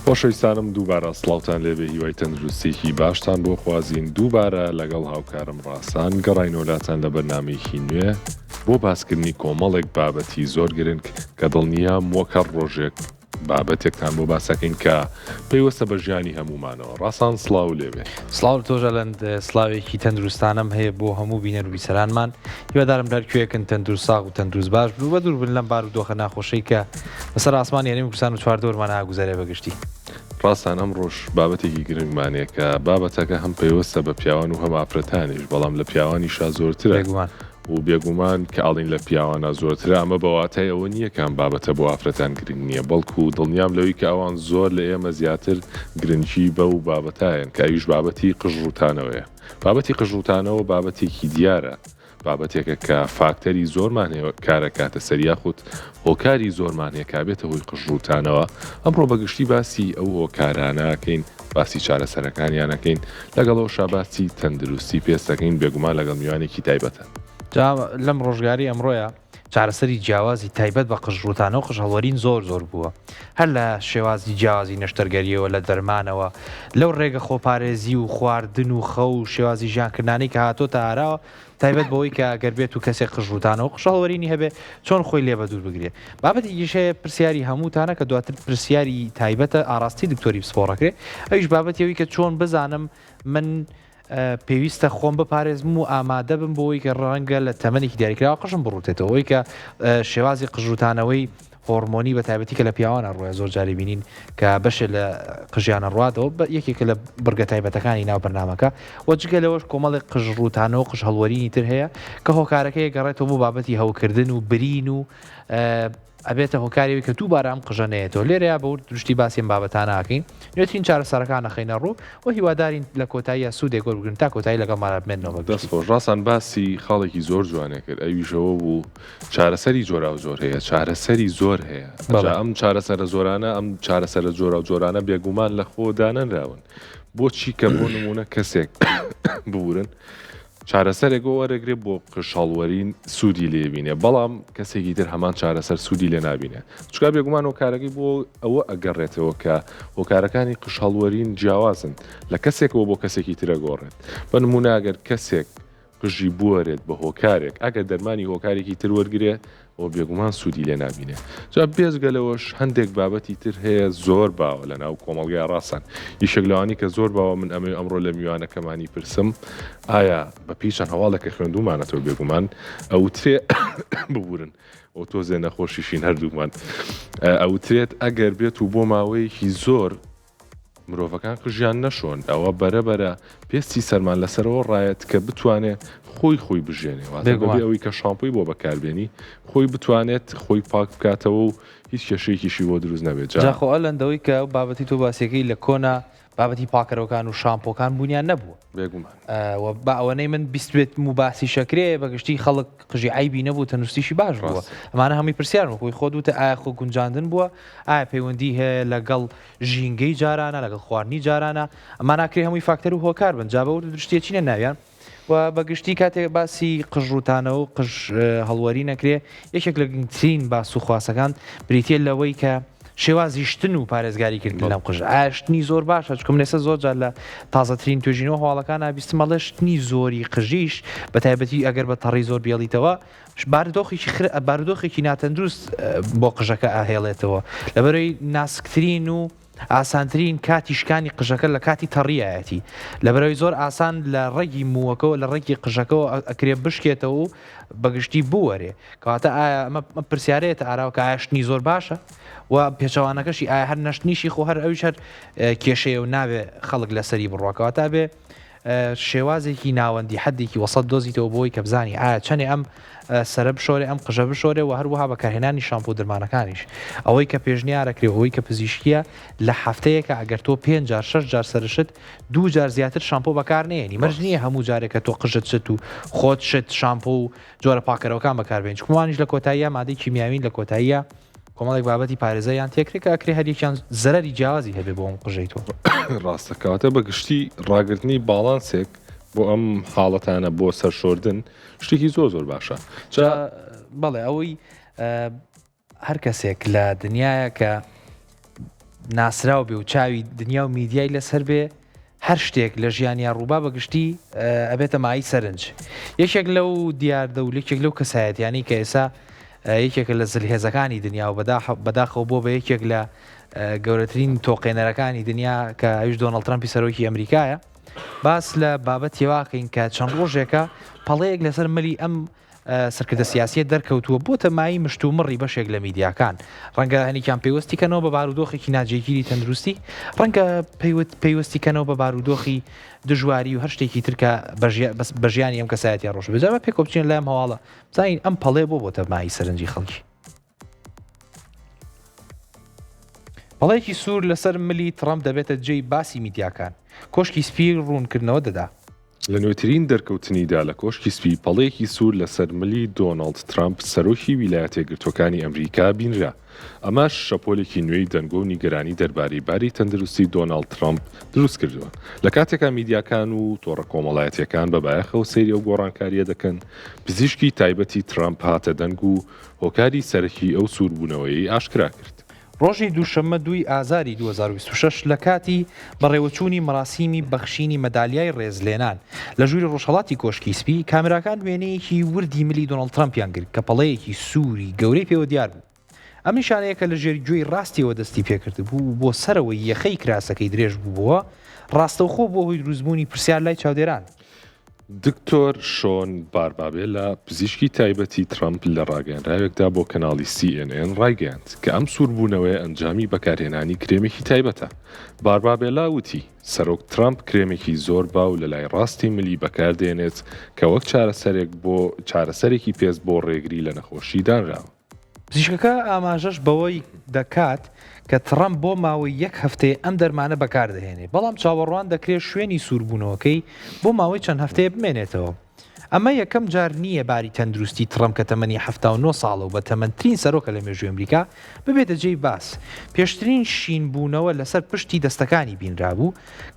خۆشەویستانم دووبارە سڵاوتان لێبێ هیوای تەندروستیەکی باشتان بۆ خوازین دووبارە لەگەڵ هاوکارم ڕاسان گەڕاینەوە لاتان لە بەرنامەیەکی نوێ بۆ باسکردنی کۆمەڵێک بابەتی زۆر گرنگ کە دڵنیام وەک هەر ڕۆژێک بابەتێکتان بۆ باسەکەین کە پەیوەستە بە ژیانی هەموومانەوە. ڕاسان سڵاو لێبێ. سڵاو لە تۆش ئەلەند، سڵاوێکی تەندروستانەم هەیە بۆ هەموو بینەر و بیسەرانمان، هیوادارم لە هەر کوێیەکن تەندروست ساغ و تەندروست باش بن و بەدوور بن لەم بارودۆخە ناخۆشەی کە بەسەر ئاسمانی هەرێمی کوردستان و چواردەورمان ئاگوزەرێ بە گشتی. ڕاستان ئەمڕۆش بابەتێکی گرنگمان هەیە کە بابەتەکە هەم پەیوەستە بە پیاوان و هەم ئافرەتانیش بەڵام لە پیاوانیشا زۆرترە. بێگومان. و بێگومان کە ئەڵین لە پیاوانە زۆرترە ئەمە بە واتای ئەوە نییە کە ئەم بابەتە بۆ ئافرەتان گرنگ نییە بەڵکو دڵنیام لەوەی کە ئەوان زۆر لە ئێمە زیاتر گرنگی بەو بابەتایەن کە ئەویش بابەتی قژ ڕووتانەوەیە بابەتی قژ ڕووتانەوە بابەتێکی دیارە بابەتێکە کە فاکتەری زۆرمان هەیە کارەکاتە سەر یاخود هۆکاری زۆرمان هەیە کە بێتە هۆی قژ ڕووتانەوە ئەمڕۆ بە گشتی باسی ئەو هۆکارانە ئەکەین باسی چارەسەرەکانیان ئەکەین لەگەڵ ئەوشا باسی تەندروستی پێست ئەکەین بێگومان لەگەڵ میوانێکی تایبەتە. جا لەم ڕۆژگاری ئەمڕۆیا چارەسەری جیاوازی تایبەت بە قژ ڕووتانە و قژ هەڵوەرین زۆر زۆر بووە هەر لە شێوازی جیاوازی نەشتەرگەریەوە لە دەرمانەوە لەو ڕێگە خۆپارێزی و خواردن و خەو و شێوازی ژیانکردنانەی کە هاتۆتە ئاراوە تایبەت بەوەی کە گەر بێت و کەسێک قژ ڕووتانەوە قژ هەڵوەرینی هەبێ چۆن خۆی لێ بەدوور بگرێ بابەتێکیش هەیە پرسیاری هەمووتانە کە دواتر پرسیاری تایبەتە ئاڕاستی دکتۆری پسپۆڕەکرێ ئەویش بابەتی ئەوی کە چۆن بزانم من پێویستە خۆم بپارێزم و ئامادە بم بۆی کە ڕەنگە لە تەمەنێکی دیاریکراوە قژم بڕوتێتەوە ئەوی کە شێوازی قژوتانەوەی هۆڕمۆنی بە تایبەتی کە لە پیاوانە ڕۆیە زۆر جاری بینین کە بەشێ لە قژیانە ڕواتەوە بە یەکێکە لە بڕگە تایبەتەکانی ناو بەرنامەکە و جگە لەوەش کۆمەڵێک قژ ڕووتانەوە قژ هەڵوەرینی تر هەیە کە هۆکارەکەی گەڕێتەوە بۆ بابەتی هەوکردن و برین و ئەبێتە هۆکاری کە دووبارە ئەم قژە نەیەتەوە لێرەیا بە ورد درشتی باسی ئەم بابەتانە ئەکەین نوێترین چارەسەرەکان ئەخەینە ڕوو و هیوادارین لە کۆتاییا سوودێک وەربگرن تا کۆتایی لەگەڵمانا بمێننەوە بە گشتی. دەست خۆش ڕاستان باسی خاڵێکی زۆر جوانێ کرد ئەویش ئەوە بوو چارەسەری جۆراوجۆر هەیە، چارەسەری زۆر هەیە، جا ئەم چارەسەرە زۆرانە، ئەم چارەسەرە جۆراوجۆرانە بێگومان لە خۆ دانەنراون. بۆچی کە بۆ نموونە کەسێک ببورن چارەسەرێک بۆ وەرەگرێ بۆ قژهەڵوەرین سوودی لێبینێ بەڵام کەسێکی تر هەمان چارەسەر سوودی لێ نابینێ چکا بێگومان هۆکارەکەی بۆ ئەوە ئەگەڕێتەوە کە هۆکارەکانی قژهەڵوەرین جیاوازن لە کەسێکەوە بۆ کەسێکی ترە گۆڕێت بە نموونە ئەگەر کەسێک قژی بوەرێت بە هۆکارێک ئەگەر دەرمانی هۆکارێکی تر وەرگرێ ئەوە بێگومان سوودی لێ نابینێ جا بێجگە لەوەش هەندێک بابەتی تر هەیە زۆر باوە لە ناو کۆمەڵگای ڕاسان یشێک لەوانی کە زۆر باوە من ئەمەوێ ئەمڕۆ لە میوانەکەمانی پرسم ئایا بە پێی چەند هەواڵێک کە خوێندومانەتەوە بێگومان ئەوترێ ببورن ئەو تۆزێ نەخۆشیشین هەردووکمان ئەوترێت ئەگەر بێت و بۆ ماوەیەکی زۆر مرۆڤەکان قژیان نەشۆن ئەوە بەرە بەرە پێستی سەرمان لەسەرەوە ڕایەت کە بتوانێ خۆی خۆی بژێنێ واتە بەبێ ئەوەی کە شامپۆی بۆ بەکاربێنی خۆی بتوانێت خۆی پاک بکاتەوە و هیچ کێشەیەکیشی بۆ دروست نەبێت جا خۆ ئەلەندەوەی کە بابەتی تۆ باسیەکەی لە کۆنا بابەتی پاکەرەوەکان و شامپۆکان بوونیان نەبووە بێگومان و با ئەوەنەی من بیستبێتم و باسی شەکرێ بە گشتی خەڵک قژی عەیبی نەبوو تەندروستیشی باش بووە ئەمانە هەمووی پرسیارن وەکوی خۆت وتە ئایا خۆ گونجاندن بووە ئایا پەیوەندی هەیە لەگەڵ ژینگەی جارانە لەگەڵ خواردنی جارانە ئەمانە ئەکرێ هەمووی فاکتەر و هۆکار بن جا بە ورد و درشتی ئەچینە ناویان و بە گشتی کاتێک باسی قژ ڕووتانەوە و قژ هەڵوەری نەکرێ یەکێک لە گرنگترین باس و خواسەکان بریتە لەوەی کە شێوازی شتن و پارێزگاری کردن لەم قژ ئایا شتنی زۆر باشە چونکە من ئێستا زۆر جار لە تازەترین توێژینەوە هەواڵەکان بیستم ئەڵێ شتنی زۆری قژیش بە تایبەتی ئەگەر بە تەڕی زۆر بێڵیتەوە بارودۆخێکی خر بارودۆخێکی ناتەندروست بۆ قژەکە ئاهێڵێتەوە لەبەرەی ناسکترین و ئاسانترین کاتی شکانی قژەکە لە کاتی تەڕیایەتی لەبەرەوەی زۆر ئاسان لە ڕەگی مووەکەوە لە ڕەگی قژەکەوە ئەکرێ بشکێتەوە و بەگشتی بوەرێ کەواتە ئایا ئەمە پرسیارەیەتە ئاراوە کە ئایا شتنی زۆر باشە و پێچەوانەکەشی ئایا هەر نەشتنیشی خۆ هەر ئەویش هەر کێشەیە و نابێ خەڵک لەسەری بڕوا کەواتە بێ شێوازێکی ناوەندی حەدێکی وەسەت دۆزیتەوە بۆی کە بزانی ئایا چەنێ ئەم سەرە بشۆرێ ئەم قژە بشۆرێ و هەروەها بەکارهێنانی شامپۆ درمانەکانیش ئەوەی کە پێشنیارەکرێ ئەوەی کە پزیشکیە لە هەفتەیەکە ئەگەر تۆ پێنج جار شەش جار سەرشت دوو جار زیاتر شامپۆ بەکار نێنی مەرج نییە هەموو جارێک کە تۆ قژت شت و خۆت شت شامپۆ و جۆرە پاکەرەوەکان بەکاربێن چونکە وانیش لە کۆتاییە مادەی کیمیاوین لە کۆتاییە کۆمەڵێک بابەتی پارێزەریان تێکرێت کە ئەکرێ هەریەکیان زەرەری جیاوازی هەبێ بۆ ئەم قژەی تۆ. ڕاستە کەواتە بە گشتی ڕاگرتنی باڵانسێک بۆ ئەم حاڵەتانە بۆ سەرشۆردن شتێکی زۆر زۆر باشە جا بەڵێ ئەوەی هەر کەسێک لە دنیاە کە. ناسراو بێ و چاوی دنیا و میدیای لەسەر بێ هەر شتێک لە ژیانیا ڕووبا بە گشتی ئەبێتە مایەی سەرنج. یەکێک لەو دیاردە و یەکێک لەو کەسایەتیانەی کە ئێستا یەکێکە لە زلهێزەکانی دنیا و بەداخەوە بووە بە یەکێک لە گەورەترین تۆقێنەرەکانی دنیا کە ئەویش دۆناڵد ترەمپی سەرۆکی ئەمریکایە باس لە بابەتی واکەین کە چەند ڕۆژێکە پەڵەیەک لەسەر ملی ئەم سەرکردە سیاسییە دەرکەوتووە، بۆتە مایەی مشتومڕی بەشێک لە میدیاکان. ڕەنگە هەنێکیان پەیوەستی کەنەوە بە بارودۆخێکی ناجێگیری تەندروستی، ڕەنگە پەیوەستی کەنەوە بە بارودۆخی دژواری و هەر شتێکی تر کە بە ژیانی ئەم کەسایەتیە ڕۆشت بێت. جا با پێکەوە بچینە لای ئەم هەواڵە بزانین ئەم پەڵەیە بۆ بۆتە مایەی سەرنجی خەڵکی. پەڵەیەکی سوور لەسەر ملی تڕەمپ دەبێتە جێی باسی میدیاکان، کۆشکی سپی ڕوونکردنەوە دەدا. لە نوێترین دەرکەوتنیدا لە کۆشکی سپی، پەڵەیەکی سوور لەسەر ملی دۆناڵد ترەمپ، سەرۆکی ویلایەتەیەکگرتووەکانی ئەمریکا بینرا. ئەمەش شەپۆلێکی نوێی دەنگۆ و نیگەرانی دەربارەی باری تەندروستی دۆناڵد ترەمپ دروستکردووە. لە کاتێکا میدیاکان و تۆڕە کۆمەڵایەتییەکان بە بایەخەوە سەیری ئەو گۆڕانکارییە دەکەن، پزیشکی تایبەتی ترەمپ هاتە دەنگ و هۆکاری سەرەکی ئەو سووربوونەوەیەی ئاشکرا کرد. ڕۆژی دووشەممە دووی ئازاری 2026 لە کاتی بەڕێوەچوونی مەراسیمی بەخشینی مەدالیای ڕێزلێنان لە ژووری ڕۆژهەڵاتی کۆشکی سپی، کامێراکان وێنەیەکی وردی ملی دۆناڵد ترەمپیان گرت کە پەڵەیەکی سووری گەورەی پێوە دیار بوو. ئەم نیشانەیە کە لە ژێر گوێی ڕاستیەوە دەستی پێکردبوو و بۆ سەرەوەی یەخەی کراسەکەی درێژ بووبۆوە، ڕاستەوخۆ بووە هۆی دروستبوونی پرسیار لای چاودێران. دکتۆر شۆن باربابێلا، پزیشکی تایبەتی ترەمپ لە ڕاگەیەنراوێکدا بۆ کەناڵی سی ئێن ئێن ڕایگەیاند کە ئەم سووربوونەوەیە ئەنجامی بەکارهێنانی کرێمێکی تایبەتە. باربابێلا وتی، سەرۆک ترەمپ کرێمێکی زۆر باو لە لای ڕاستی ملی بەکاردێنێت کە وەک چارەسەرێک بۆ چارەسەرێکی پێست بۆ ڕێگری لە نەخۆشی دانراوە. پزیشکەکە ئاماژەش بەوەی دەکات کە تڕەمپ بۆ ماوەی یەک هەفتەیە ئەم دەرمانە بەکاردەهێنێ، بەڵام چاوەڕوان دەکرێت شوێنی سووربوونەوەکەی بۆ ماوەی چەند هەفتەیە بمێنێتەوە. ئەمە یەکەم جار نییە باری تەندروستی تڕەمپ کە تەمەنی 79 ساڵە و بەتەمەنترین سەرۆکە لە مێژووی ئەمریکا، ببێتە جێی باس. پێشترین شینبوونەوە لەسەر پشتی دەستەکانی بینرابوو،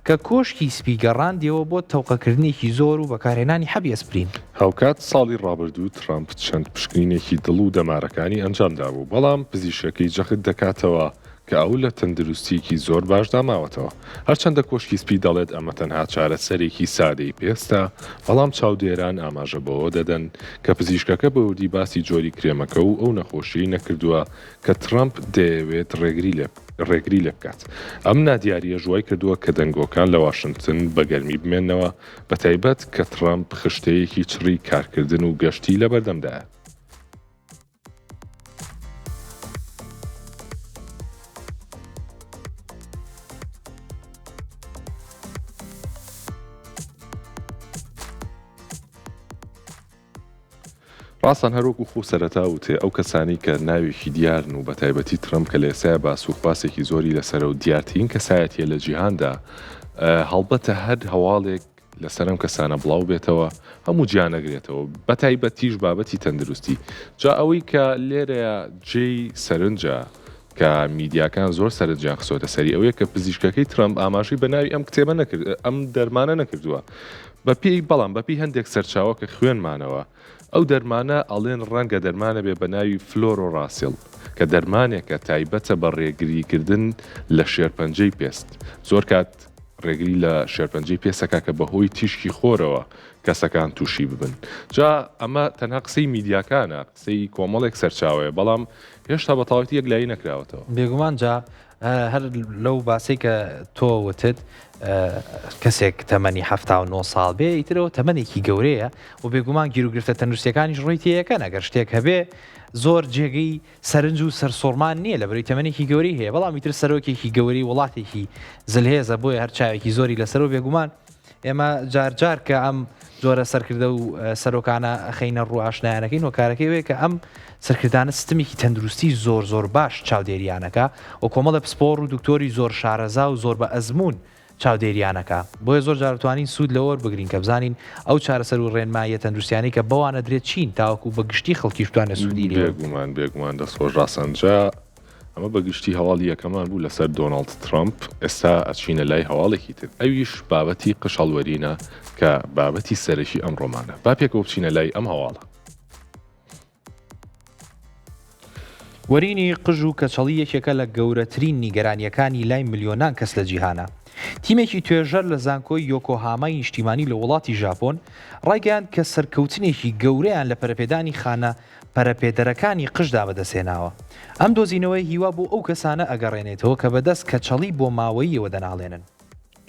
کە کۆشکی سپی گەڕاندیەوە بۆ تەوقەکردنێکی زۆر و بەکارهێنانی حەبی ئەسپرین. هاوکات ساڵی ڕابردوو ترەمپ چەند پشکنینێکی دڵ و دەمارەکانی ئەنجامدابوو، بەڵام پزیشکەکەی جەخت دەکاتەوە کە ئەو لە تەندروستییەکی زۆر باشدا ماوەتەوە. هەرچەندە کۆشکی سپی دەڵێت ئەمە تەنها چارەسەرێکی سادەی پێستە، بەڵام چاودێران ئاماژە بەوە دەدەن کە پزیشکەکە بە وردی باسی جۆری کرێمەکە و ئەو نەخۆشیەی نەکردووە کە ترەمپ دەیەوێت ڕێگری لێ ڕێگری لێ بکات. ئەم نادیارییەش وای کردووە کە دەنگۆکان لە واشنتن بە گەرمی بمێننەوە، بەتایبەت کە ترەمپ خشتەیەکی چڕی کارکردن و گەشتی لەبەردەمدایە. ڕاستان هەروەکو خۆ سەرەتا وتێ ئەو کەسانی کە ناوێکی دیارن و بەتایبەتی ترەمپ کە لە ئێستایا باس و خواسێکی زۆری لەسەرە و دیارترین کەسایەتیە لە جیهاندا هەڵبەتە هەر هەواڵێک لەسەر ئەم کەسانە بڵاو بێتەوە هەموو جیان نەگرێتەوە بەتایبەتیش بابەتی تەندروستی جا ئەوەی کە لێرەیە جێی سەرنجە کە میدیاکان زۆر سەرنجیان خستۆتە سەری ئەوەیە کە پزیشکەکەی ترەمپ ئاماژەی بە ناوی ئەم کتێبە نەکرد ئەم دەرمانە نەکردووە بەپێی بەڵام بەپێی هەندێک سەرچاوە کە خوێنمانەوە ئەو دەرمانە ئەڵێن ڕەنگە دەرمانە بێ بە ناوی فلۆرۆراسیل کە دەرمانێکە تایبەتە بە ڕێگریکردن لە شێرپەنجەی پێست زۆر کات ڕێگری لە شێرپەنجەی پێسەکە کە بەهۆی تیشکی خۆرەوە کەسەکان تووشی ببن جا ئەمە تەنها قسەی میدیاکانە قسەی کۆمەڵێک سەرچاوەیە بەڵام هێشتا بە تەواوەتی یەکلایی نەکراوەتەوە. بێگومان جا هەر لەو باسەی کە تۆ وتت کەسێک تەمەنی 79 ساڵ بێ ئیترەوە تەمەنێکی گەورەیە و بێگومان گیروگرفتە تەندروستیەکانیش ڕووی تێیەکەن ئەگەر شتێک هەبێ زۆر جێگەی سەرنج و سەرسوڕمان نییە لەبەرەی تەمەنێکی گەورەی هەیە بەڵام ئیتر سەرۆکێکی گەورەی وڵاتێکی زلهێزە بۆیە هەر چاوێکی زۆری لەسەر و بێگومان ئێمە جار جار کە ئەم جۆرە سەرکردە و سەرۆکانە ئەخەینە ڕوو ئاشنایانەکەین هۆکارەکەی ئەوەیە کە ئەم سەرکردانە سیستمێکی تەندروستی زۆر زۆر باش چاودێریانەکە و کۆمەڵە پسپۆڕ و دکتۆری زۆر شارەزا و زۆر بە ئەزموون چاودێریانەکە بۆیە زۆر جار توانین سوود لەوە وەربگرین کە بزانین ئەو چارەسەر و ڕێنماییە تەندروستیانەی کە بەوانە درێت چین تاوەکو بە گشتی خەڵکیش بتوانێت سوودی لێ وەربگرێت. بێگومان بێگومان دەست خۆش ڕاسان جا ئەمە بە گشتی هەواڵی یەکەمان بوو لەسەر دۆناڵد ترەمپ، ئێستا ئەچینە لای هەواڵێکی تر ئەویش بابەتی قژهەڵوەرینە کە بابەتی سەرەکی ئەمڕۆمانە. با پێکەوە بچینە لای ئەم هەواڵە. وەرینی قژ و کەچەڵی یەکێکە لە گەورەترین نیگەرانییەکانی لای ملیۆنان کەس لە جیهانا. تیمێکی توێژەر لە زانکۆی یۆکۆهامای نیشتیمانی لە وڵاتی ژاپۆن ڕایگەیاند کە سەرکەوتنێکی گەورەیان لە پەرەپێدانی خانە پەرەپێدەرەکانی قژدا بەدەستهێناوە. ئەم دۆزینەوەیە هیوا بۆ ئەو کەسانە ئەگەڕێنێتەوە کە بەدەست کەچەڵی بۆماوەییەوە دەناڵێنن.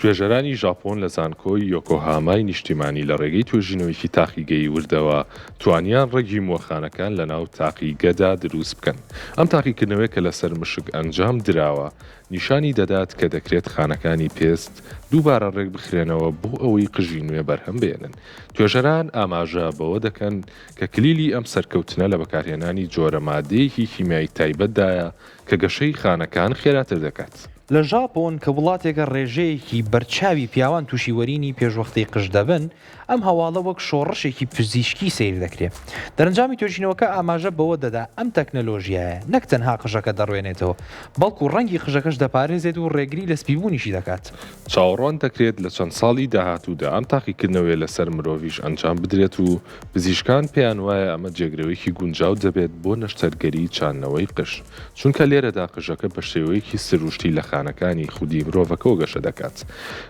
توێژەرانی ژاپۆن لە زانکۆی یۆکۆهامای نیشتیمانی لە ڕێگەی توێژینەوەیەکی تاقیگەیی وردەوە توانیان ڕەگی مووەخانەکان لەناو تاقیگەدا دروست بکەن. ئەم تاقیکردنەوەیە کە لەسەر مشک ئەنجام دراوە نیشانی دەدات کە دەکرێت خانەکانی پێست دووبارە ڕێکبخرێنەوە بۆ ئەوەی قژی نوێ بەرهەم بهێنن. توێژەران ئاماژە بەوە دەکەن کە کلیلی ئەم سەرکەوتنە لە بەکارهێنانی جۆرە مادەیەکی کیمیایی تایبەتدایە کە گەشەی خانەکان خێراتر دەکات. لە ژاپۆن کە وڵاتێکە ڕێژەیەکی بەرچاوی پیاوان تووشی وەرینی پێشوەختەی قژ دەبن، ئەم هەواڵە وەک شۆڕشێکی پزیشکی سەیر دەکرێ. دەرەنجامی توێژینەوەکە ئاماژە بەوە دەدا ئەم تەکنەلۆژیایە نەک تەنها قژەکە دەڕوێنێتەوە، بەڵکو ڕەنگی قژەکەش دەپارێزێت و ڕێگری لە سپیبوونیشی دەکات. چاوەڕوان دەکرێت لە چەند ساڵی داهاتوودا ئەم تاقیکردنەوەیە لەسەر مرۆڤیش ئەنجام بدرێت و پزیشکان پێیان وایە ئەمە جێگرەوەیەکی گونجاو دەبێت بۆ نەشتەرگەری چاندنەوەی قژ، چونکە لێرەدا قژەکە بە شێوەیەکی سروشتی لە خانەکانی خودی مرۆڤەکەوە گەشە دەکات.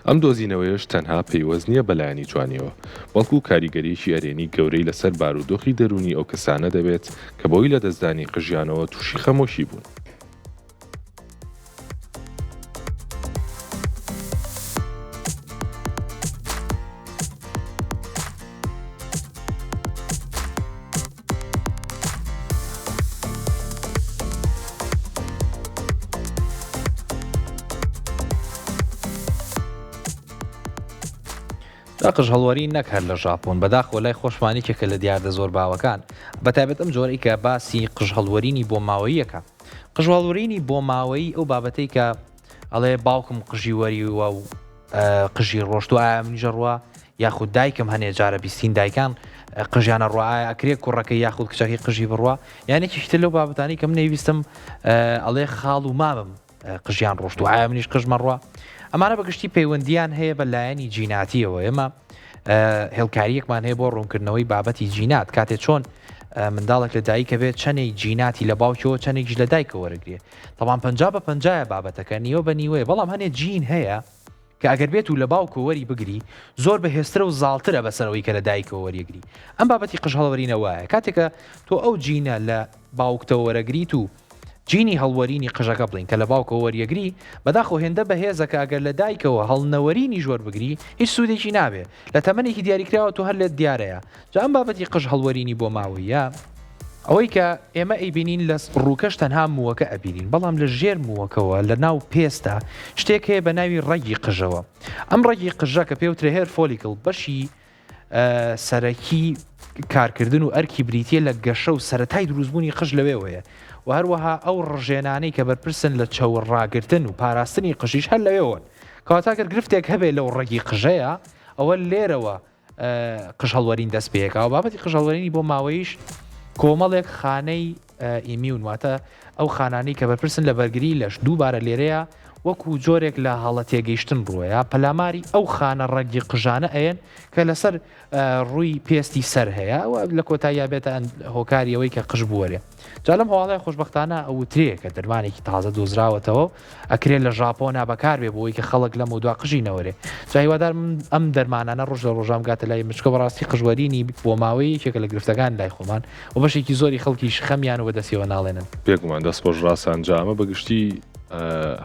ئەم دۆزینەوەیەش تەنها پەیوەست نییە بە لایەنی جوانییەوە، بەڵکو کاریگەرییەکی ئەرێنی گەورەی لەسەر بارودۆخی دەروونی ئەو کەسانە دەبێت کە بەهۆی لەدەستدانی قژیانەوە تووشی خەمۆکی بوون. جا قژ هەڵوەرین نەک هەر لە ژاپۆن، بەداخەوە لای خۆشمان یەکێکە لە دیاردە زۆر باوەکان، بەتایبەت ئەم جۆرەی کە باسی قژ هەڵوەرینی بۆماوەییەکە. قژ هەڵوەرینی بۆماوەیی ئەو بابەتەی کە ئەڵێ باوکم قژی وەریوە و قژی ڕۆشتوە ئایا منیش ئەڕوا یاخود دایکم هەنێ جارە بیستین دایکان قژیانە ڕوا ئایا ئەکرێ کوڕەکەی یاخود کچەکەی قژی بڕوا یان یەکێکی تر لەو بابەتانی کە من نەیویستم ئەڵێ خاڵ و مامم قژیان ڕۆشت و ئایا منیش قژمە ڕوا ئەمانە بەگشتی پەیوەندیان هەیە بە لایەنی جیناتیەوە ئێمە هێڵکاریەکمان هەیە بۆ ڕوونکردنەوەی بابەتی جینات کاتێ چۆن منداڵێک لە دایکە بێت چەندێک جیناتی لە باوکەوە چەندێکیش لە دایکە وەرەگرێ تەبان 50 بە پەنجایە بابەتەکە نیوە بە نیوەیە بەڵام هەنێ جین هەیە کە ئەگەر بێت و لە باوکەوە وەری بگری زۆر بەهێزترە و زاڵترە بەسەر ئەوەی کە لە دایکەوە وەریەگری ئەم بابەتی قژ هەڵوەرینە وایە کاتێک کە تۆ ئەو جینە لە باوکتەوە وەرەگریت و جینی هەڵوەرینی قژەکە بڵین کە لە باوکەوە وەریەگری بەداخەوە هێندە بەهێزە کە ئەگەر لە دایکەوە هەڵنەوەرینیش وەربگری هیچ سوودێکی نابێ لە تەمەنێکی دیاریکراوە تۆ هەر لێت دیارەیە جا ئەم بابەتی قژ هەڵوەرینی بۆماوەییە ئەوەی کە ئێمە ئەیبینین لە ڕووکەش تەنها مووەکە ئەبینین بەڵام لە ژێر مووەکەوە لە ناو پێستا شتێک هەیە بە ناوی ڕەگی قژەوە ئەم ڕەگی قژە کە پێوترێ hair follicle بەشی سەرەکی کارکردن و ئەرکی بریتە لە گەشە و سەتای دروستبوونی قژ لەوێوەیە و هەروەها ئەو ڕژێنانەی کە بەرپرسن لە چەور ڕاگرتن و پاراستنی قژیش هەر لەوێوەن کەواتە گەر گرفتێک هەبێ لەو ڕەگی قژەیە ئەوە لێرەوە قژ هەڵوەرین دەست پێکا و بابەتی قژ هەڵوەرینی بۆ ماوەیش کۆمەڵێک خانەی immune واتە ئەو خانانەی کە بەرپرسن لە بەرگری لەش دووبارە لێرەیە وەکو جۆرێک لە هەڵە تێگەیشتن ڕووەیە پەلاماری ئەو خانە ڕەگی قژانە ئەیەن کە لەسەر ڕووی پێستی سەر هەیە و لە کۆتاییا بێتە هۆکاری ئەوەی کە قژ بوەرێ. جا لەم هەواڵەی خۆشبەختانە ئەوترێ کە دەرمانێکی تازە دۆزراوەتەوە و ئەکرێ لە ژاپۆنا بەکاربێ بۆ ئەوەی کە خەڵک لەمەودوا قژی نەوەرێ. جا هیوادارم ئەم دەرمانانە ڕۆژ لە ڕۆژان بگاتە لای ئێمە چونکە بەڕاستی قژوەرینی بۆماوەیی یەکێکە لە گرفتەکان لای خۆمان و بەشێکی زۆری خەڵکیش خەمیان و بەدەستیەوە ناڵێنن. بێگومان دەست خۆش ڕاسان جا ئەمە بەگشتی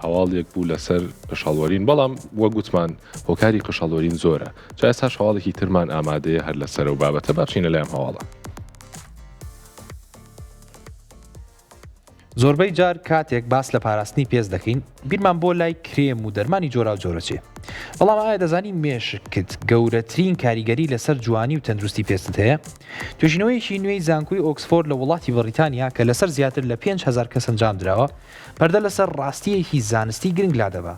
هەواڵێک بوو لەسەر قژهەڵوەرین بەڵام وەک گوتمان هۆکاری قژهەڵوەرین زۆرە جا ئێستاش هەواڵێکی ترمان ئامادەیە هەر لەسەر ئەو بابەتە با بچینە لای ئەم هەواڵە. زۆربەی جار کاتێک باس لە پاراستنی پێست دەکەین بیرمان بۆ لای کرێم و دەرمانی جۆراوجۆر ئەچێ، بەڵام ئایا دەزانی مێشکت گەورەترین کاریگەری لەسەر جوانی و تەندروستی پێستت هەیە؟ توێژینەوەیەکی نوێی زانکۆی ئۆکسفۆرد لە وڵاتی بەڕیتانیا کە لەسەر زیاتر لە 5000 کەس ئەنجامدراوە پەردە لەسەر ڕاستییەکی زانستی گرنگ لادەبا.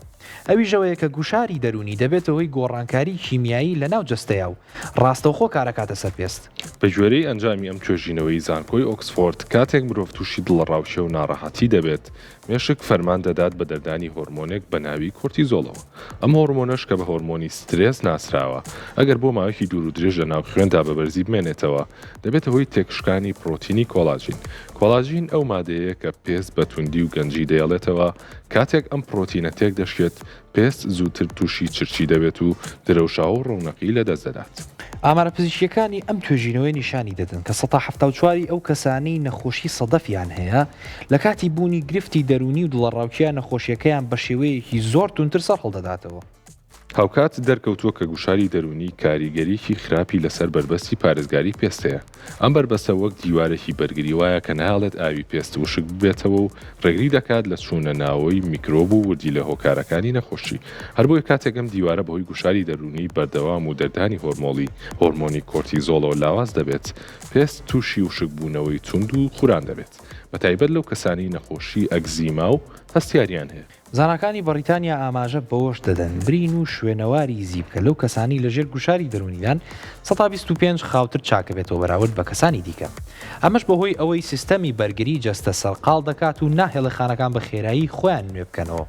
ئەویش ئەوەیە کە گوشاری دەروونی دەبێتە هۆی گۆڕانکاری کیمیایی لەناو جەستەیا و ڕاستەوخۆ کارئەکاتە سەر پێست. بەگوێرەی ئەنجامی ئەم توێژینەوەی زانکۆی ئۆکسفۆرد، کاتێک مرۆڤ تووشی دڵەڕاوکێ و ناڕەحەتی دەبێت، مێشک فەرمان دەدات بە دەردانی هۆرمۆنێک بە ناوی کۆرتیزۆڵەوە. ئەم هۆرمۆنەش کە بە هۆرمۆنی سترێس ناسراوە، ئەگەر بۆ ماوەیەکی دوور و درێژ لە ناو خوێندا بە بەرزی بمێنێتەوە، دەبێتە هۆی تێکشکانی پڕۆتینی کۆلاجین. کۆلاجین ئەو مادەیەیە کە پێست بە توندی و گەنجی دەیەڵێتەوە، کاتێک ئەم پڕۆتینە تێکدەشکێت، پێست زووتر تووشی چرچی دەبێت و درەوشاوە و ڕەونەقی لەدەست دەدات. ئامارە پزیشکییەکانی ئەم توێژینەوەیە نیشانی دەدەن کە 74% ی ئەو کەسانەی نەخۆشی سەدەفیان هەیە، لە کاتی بوونی گرفتی دەروونی و دڵەڕاوکێ نەخۆشییەکەیان بەشێوەیەکی زۆر توندتر سەرهەڵدەداتەوە. هاوکات دەرکەوتووە کە گوشاری دەروونی کاریگەریی خراپی لەسەر بەربەستی پارێزگاری پێست هەیە. ئەم بەربەستە وەک دیوارێکی بەرگری وایە کە نایەڵێت ئاوی پێست وشک ببێتەوە و ڕێگری دەکات لە چوونە ناوەوەی میکرۆب و وردیلە هۆکارەکانی نەخۆشی. هەر بۆیە کاتێک ئەم دیوارە بەهۆی گوشاری دەروونی بەردەوام و دەردانی هۆرمۆڵی هۆرمۆنی کۆرتیزۆڵەوە لاواز دەبێت، پێست تووشی وشکبوونەوەی توند و خوران دەبێت، بەتایبەت لەو کەسانەی نەخۆشی ئەکزیما و هەستیاریان هەیە. زاناکانی بەڕیتانیا ئاماژە بەوەش دەدەن، برین و شوێنەواری زیپکە لەو کەسانەی لەژێر گوشاری دەروونیدان 25% خاوتر چاکەبێتەوە بەراورد بە کەسانی دیکە. ئەمەش بەهۆی ئەوەی سیستەمی بەرگری جەستە سەرقاڵ دەکات و ناهێڵێ خانەکان بە خێرایی خۆیان نوێ بکەنەوە.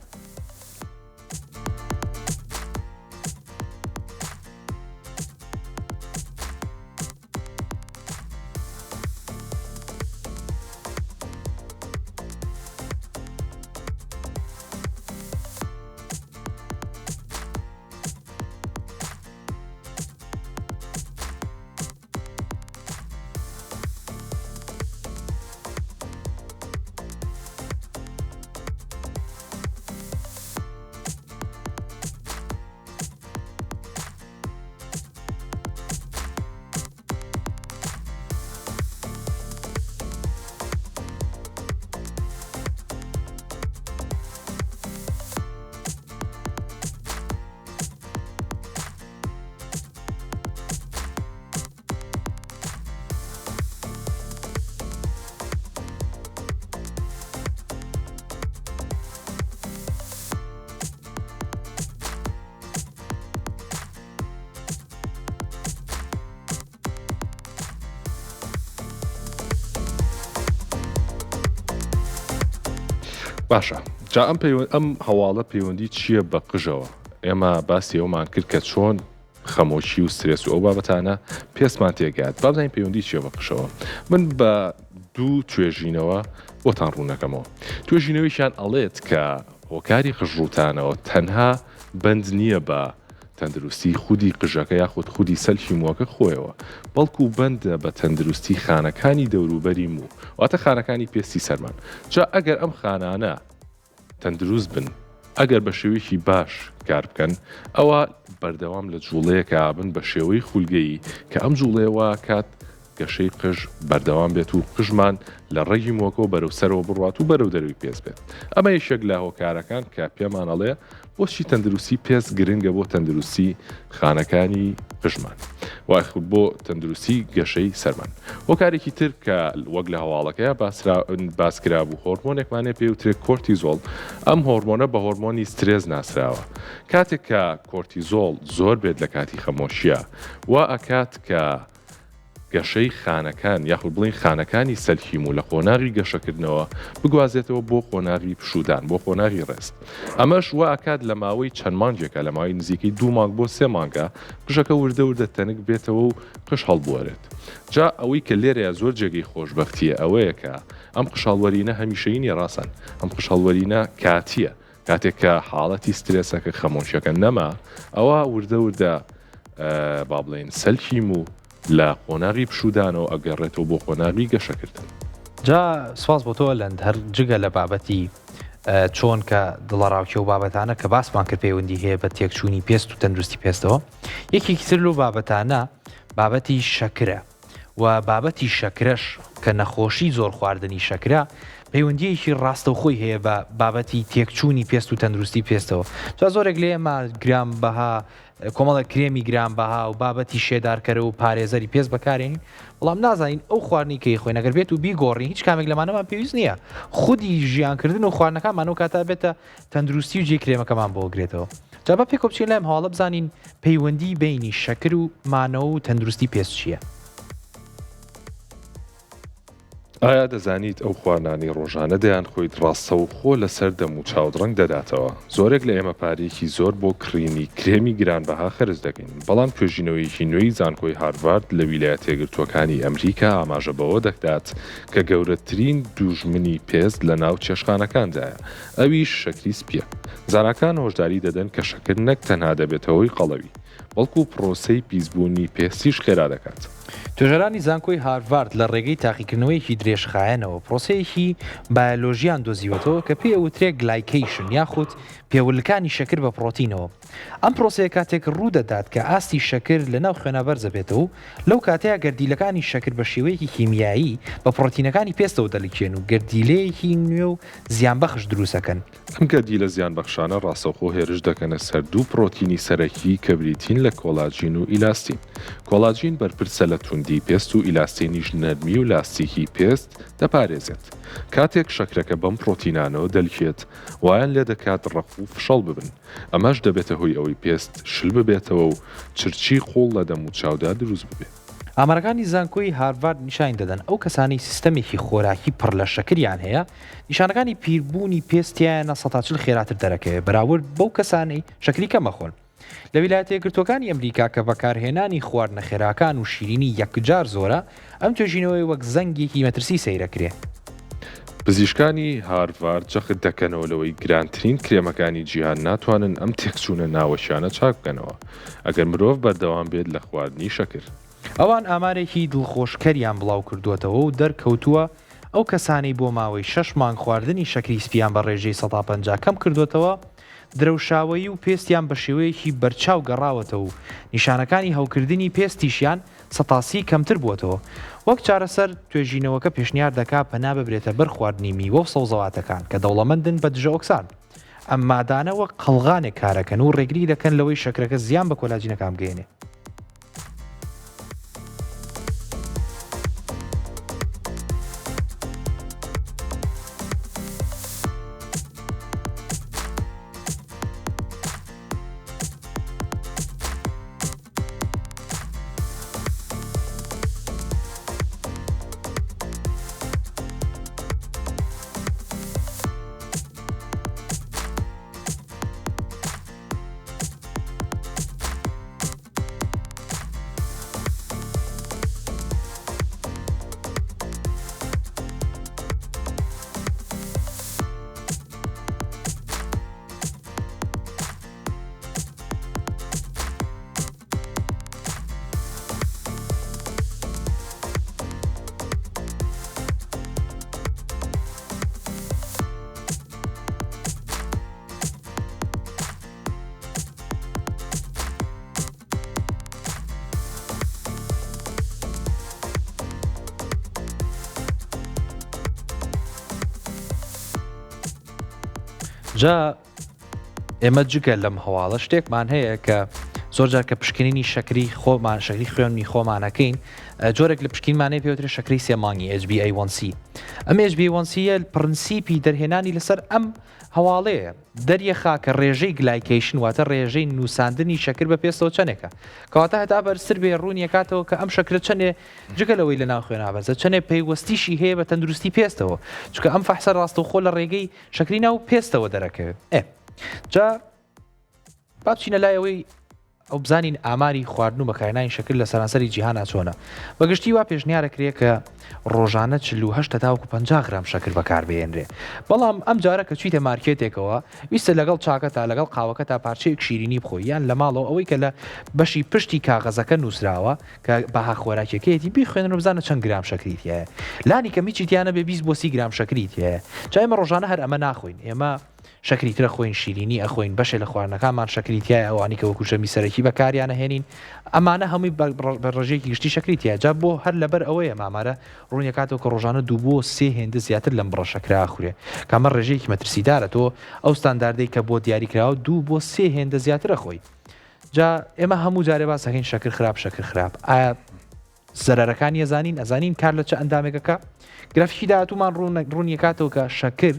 باشە جا ئەم پەیوەند ئەم هەواڵە پەیوەندی چییە بە قژەوە ئێمە باسی ئەومان کرد کە چۆن خەمۆکی و سترێس و ئەو بابەتانە پێستمان تێگات با بزانین پەیوەندی چییە بە قژەوە من بە دوو توێژینەوە بۆتان ڕوونەکەمەوە توێژینەوەیشیان ئەڵێت کە هۆکاری قژڕووتانەوە تەنها بەند نییە بە تەندروستی خودی قژەکە یاخود خودی سەلکی مووەکە خۆیەوە، بەڵکو بەندە بە تەندروستی خانەکانی دەوروبەری موو، واتە خانەکانی پێستی سەرمان. جا ئەگەر ئەم خانانە تەندروست بن، ئەگەر بە شێوەیەکی باش کار بکەن، ئەوا بەردەوام لە جوڵەیەکا بن بە شێوەی خولگەیی، کە ئەم جوڵەیە وا ئەکات گەشەی قژ بەردەوام بێت و قژمان لە ڕەگی مووەکەوە بەرەو سەرەوە بڕوات و بەرەو دەرەوەی پێست بێت. ئەمە یەکێک لە هۆکارەکان کە پێمان ئەڵێ بۆچی تەندروستی پێست گرنگە بۆ تەندروستی خانەکانی قژمان و بۆ تەندروستی گەشەی سەرمان. هۆکارێکی تر کە وەک لە هەواڵەکەیا باسکرابوو هۆرمۆنێکمان هەیە پێی وترێ کۆرتیزۆڵ، ئەم هۆرمۆنە بە هۆرمۆنی سترێس ناسراوە. کاتێک کە کۆرتیزۆڵ زۆر بێت لە کاتی خەمۆکییا وا ئەکات کە گەشەی خانەکان یاخود بڵێین خانەکانی سەلکی موو لە قۆناغی گەشەکردنەوە بگوازێتەوە بۆ قۆناغی پشوودان بۆ قۆناغی rest ئەمەش وا ئەکات لە ماوەی چەند مانگێکا لە ماوەی نزیکەی دوو مانگ بۆ سێ مانگا قژەکە وردە وردە تەنک بێتەوە و قژ هەڵبوەرێت جا ئەوەی کە لێرەیا زۆر جێگەی خۆشبەختیە ئەوەیە کە ئەم قژهەڵوەرینە هەمیشەیی نیە ڕاسان ئەم قژهەڵوەرینە کاتیە کاتێک کە حاڵەتی سترێسەکە خەمۆکیەکە نەما ئەوا وردە وردە با بڵێین سەلکی موو لە قۆناغی پشوودانەوە ئەگەڕێتەوە بۆ قۆناغی گەشەکردن. جا سوپاس بۆ تۆ لەند هەر جگە لە بابەتی چۆن کە دڵەڕاوکێ و بابەتانە کە باسمان کرد پەیوەندی هەیە بە تێکچوونی پێست و تەندروستی پێستەوە یەکێکی تر لەو بابەتانە بابەتی شەکرە و بابەتی شەکرەش کە نەخۆشی زۆر خواردنی شەکرە. پەیوەندییەکی ڕاستەوخۆی هەیە بە بابەتی تێکچوونی پێست و تەندروستی پێستەوە. جا زۆرێک لە ئێمە گرانبەها کۆمەڵێک کرێمی گرانبەها و بابەتی شێدارکەرەوە و پارێزەری پێست بەکارێنین، بەڵام نازانین ئەو خواردنەی کە ئەیخۆین ئەگەر بێت و بیگۆڕین هیچ کامێک لەمانەمان پێویست نییە. خودی ژیانکردن و خواردنەکانمان ئەو کاتە ئەبێتە تەندروستی و جێی کرێمەکەمان بۆ ئەگرێتەوە. جا با پێکەوە بچین لای ئەم هەواڵە بزانین پەیوەندی بەینی شەکر و مانەوە و تەندروستی پێست چییە؟ ئایا دەزانیت ئەو خواردنانەی ڕۆژانە دەیانخۆیت ڕاستەوخۆ لەسەر دەموچاوت ڕەنگ دەداتەوە؟ زۆرێک لە ئێمە پارەیەکی زۆر بۆ کڕینی کرێمی گرانبەها خەرج دەکەین، بەڵام توێژینەوەیەکی نوێی زانکۆی هارڤارد لە ویلایەتەیەکگرتووەکانی ئەمریکا ئاماژە بەوە دەکدات کە گەورەترین دوژمنی پێست لەناو چێشتخانەکاندایە، ئەویش شەکری سپییە. زاناکان هۆشداری دەدەن کە شەکر نەک تەنها دەبێتە هۆی قەڵەوی، بەڵکو پرۆسەی پیسبوونی پێستیش خێرا دەکات. توێژەرانی زانکۆی هارڤارد لە ڕێگەی تاقیکردنەوەیەکی درێژخایەنەوە پرۆسەیەکی بایەلۆژیان دۆزیوەتەوە کە پێی ئەوترێ glycation یاخود پێوەلکانی شەکر بە پڕۆتینەوە. ئەم پرۆسەیە کاتێک ڕوودەدات کە ئاستی شەکر لە ناو خوێنا بەرزەبێتەوە و لەو کاتەیا گەردیلەکانی شەکر بە شێوەیەکی کیمیایی بە پڕۆتینەکانی پێستەوە دەلکێن و گەردیلەیەکی نوێ و زیانبەخش دروستەکەن. ئەم گەردیلە زیانبەخشانە ڕاستەوخۆ هێرش دەکەنە سەر دوو پڕۆتینی سەرەکی کە بریتین لە کۆلاجین و ئیلاستین. کۆلاجین بەرپرسە لە توندی پێست و ئیلاستینیش نەرمی و لاستیکی پێست دەپارێزێت. کاتێک شەکرەکە بەم پڕۆتینانەوە دەلکێت، وایان لێدەکات ڕەق و فشەڵ ببن. ئەمەش دەبێتە هۆی ئەوەی پێست شل ببێتەوە و چرچی قووڵ لە دەموچاودا دروست ببێت. ئامارەکانی زانکۆی هارڤارد نیشانی دەدەن ئەو کەسانەی سیستەمێکی خۆراکی پڕ لە شەکریان هەیە، نیشانەکانی پیربوونی پێست تیایانە 140 خێراتر دەرەکەوێت بەراورد بەو کەسانەی شەکری کەم ئەخۆن. لە ویلایەتە یەکگرتووەکانی ئەمریکا کە بەکارهێنانی خواردنە خێراکان و شیرینی یەکجار زۆرە، ئەم توێژینەوەیە وەک زەنگێکی مەترسی سەیرەکرێ. پزیشکانی هارڤارد جەخت دەکەنەوە لەوەی گرانترین کرێمەکانی جیهان ناتوانن ئەم تێکچوونە ناوەکیانە چاک بکەنەوە ئەگەر مرۆڤ بەردەوام بێت لە خواردنی شەکر. ئەوان ئامارێکی دڵخۆشکەریان بڵاوکردووەتەوە و دەرکەوتووە ئەو کەسانەی بۆ ماوەی شەش مانگ خواردنی شەکری سپییان بە ڕێژەی 50% کەم کردووەتەوە، درەوشاوەیی و پێستیان بە شێوەیەکی بەرچاو گەڕاوەتەوە و نیشانەکانی هەوکردنی پێستیشیان 30% کەمتر بووەتەوە. وەک چارەسەر، توێژینەوەکە پێشنیار دەکا پەنا ببرێتە بەر خواردنی میوە و سەوزەواتەکان کە دەوڵەمەندن بە دژەئۆکسان. ئەم مادانە وەک قەڵغانێک کارەکەن و ڕێگری دەکەن لەوەی شەکرەکە زیان بە کۆلاجینەکان بگەیەنێ. جا ئێمە جگە لەم هەواڵە شتێکمان هەیە کە زۆر جار کە پشکنینی شەکری خۆمان شەکری خوێنی خۆمانەکەین جۆرێک لە پشکینمانەیە پێوترێ شەکری سێ مانگی HbA1c ئەم HbA1c پرنسیپی دەرهێنانی لەسەر ئەم هەواڵەیە دەریەخا کە ڕێژەی glycation واتە ڕێژەی نووساندنی شەکر بە پێستەوە چەندێکە کەواتە هەتا بەرزتر بێ ڕوونیەکاتەوە کە ئەم شەکرە چەندێ جگە لەوەی لە ناو خوێنا بەرزە چەندێ پەیوەستیشی هەیە بە تەندروستی پێستەوە چونکە ئەم فەحسە ڕاستەوخۆ لە ڕێگەی شەکری ناو پێستەوە دەرەکەوێت ئێ جا با بچینە لای ئەوەی ئەو بزانین ئاماری خواردن و بەکارهێنانی شەکر لە سەرانسەری جیهانا چۆنە. بە گشتی وا پێشنیارەکرێ کە ڕۆژانە 48 تاوەکو 50 غرام شەکر بەکاربهێنرێ. بەڵام ئەم جارە کە چویتە مارکێتێکەوە ویستت لەگەڵ چاکەتا لەگەڵ قاوەکەتا پارچەیەک شیرینی بخۆی یان لە ماڵەوە ئەوەی کە لە بەشی پشتی کاغەزەکە نووسراوە کە بەها خۆراکیەکەیەتی بیخوێنن و بزانە چەند گرام شەکری تیایە. لانی کەم هیچی تیا نەبێ 20 بۆ 30 گرام شەکری تیایە. جا ئێمە ڕۆژانە هەر ئەمە ناخۆین. ئێمە. شەکری ترە خۆین شیرینی ئەخۆین بەشێ لە خواردنەکانمان شەکری تیایە ئەوانی کە وەکو ژەمی سەرەکی بەکاریان ئەهێنین ئەمانە هەمووی بە ڕێژەیەکی گشتی شەکری تیایە جا بۆ هەر لەبەر ئەوەیە مامارە ڕوونیەکاتەوە کە ڕۆژانە دوو بۆ سێ هێندە زیاتر لەم بڕە شەکرە ئەخورێ کە ئەمە ڕێژەیەکی مەترسیدارە تۆ ئەو ستانداردەی کە بۆ دیاری کراوە دوو بۆ سێ هێندە زیاتر ئەخۆی جا ئێمە هەموو جارێ باس ئەکەین شەکر خراپ شەکر خراپ ئایا زەرەرەکانی ئەزانین ئەزانین کار لە چ ئەندامێکەکە گرافیکی داهاتوومان ڕوونیەکاتەوە کە شەکر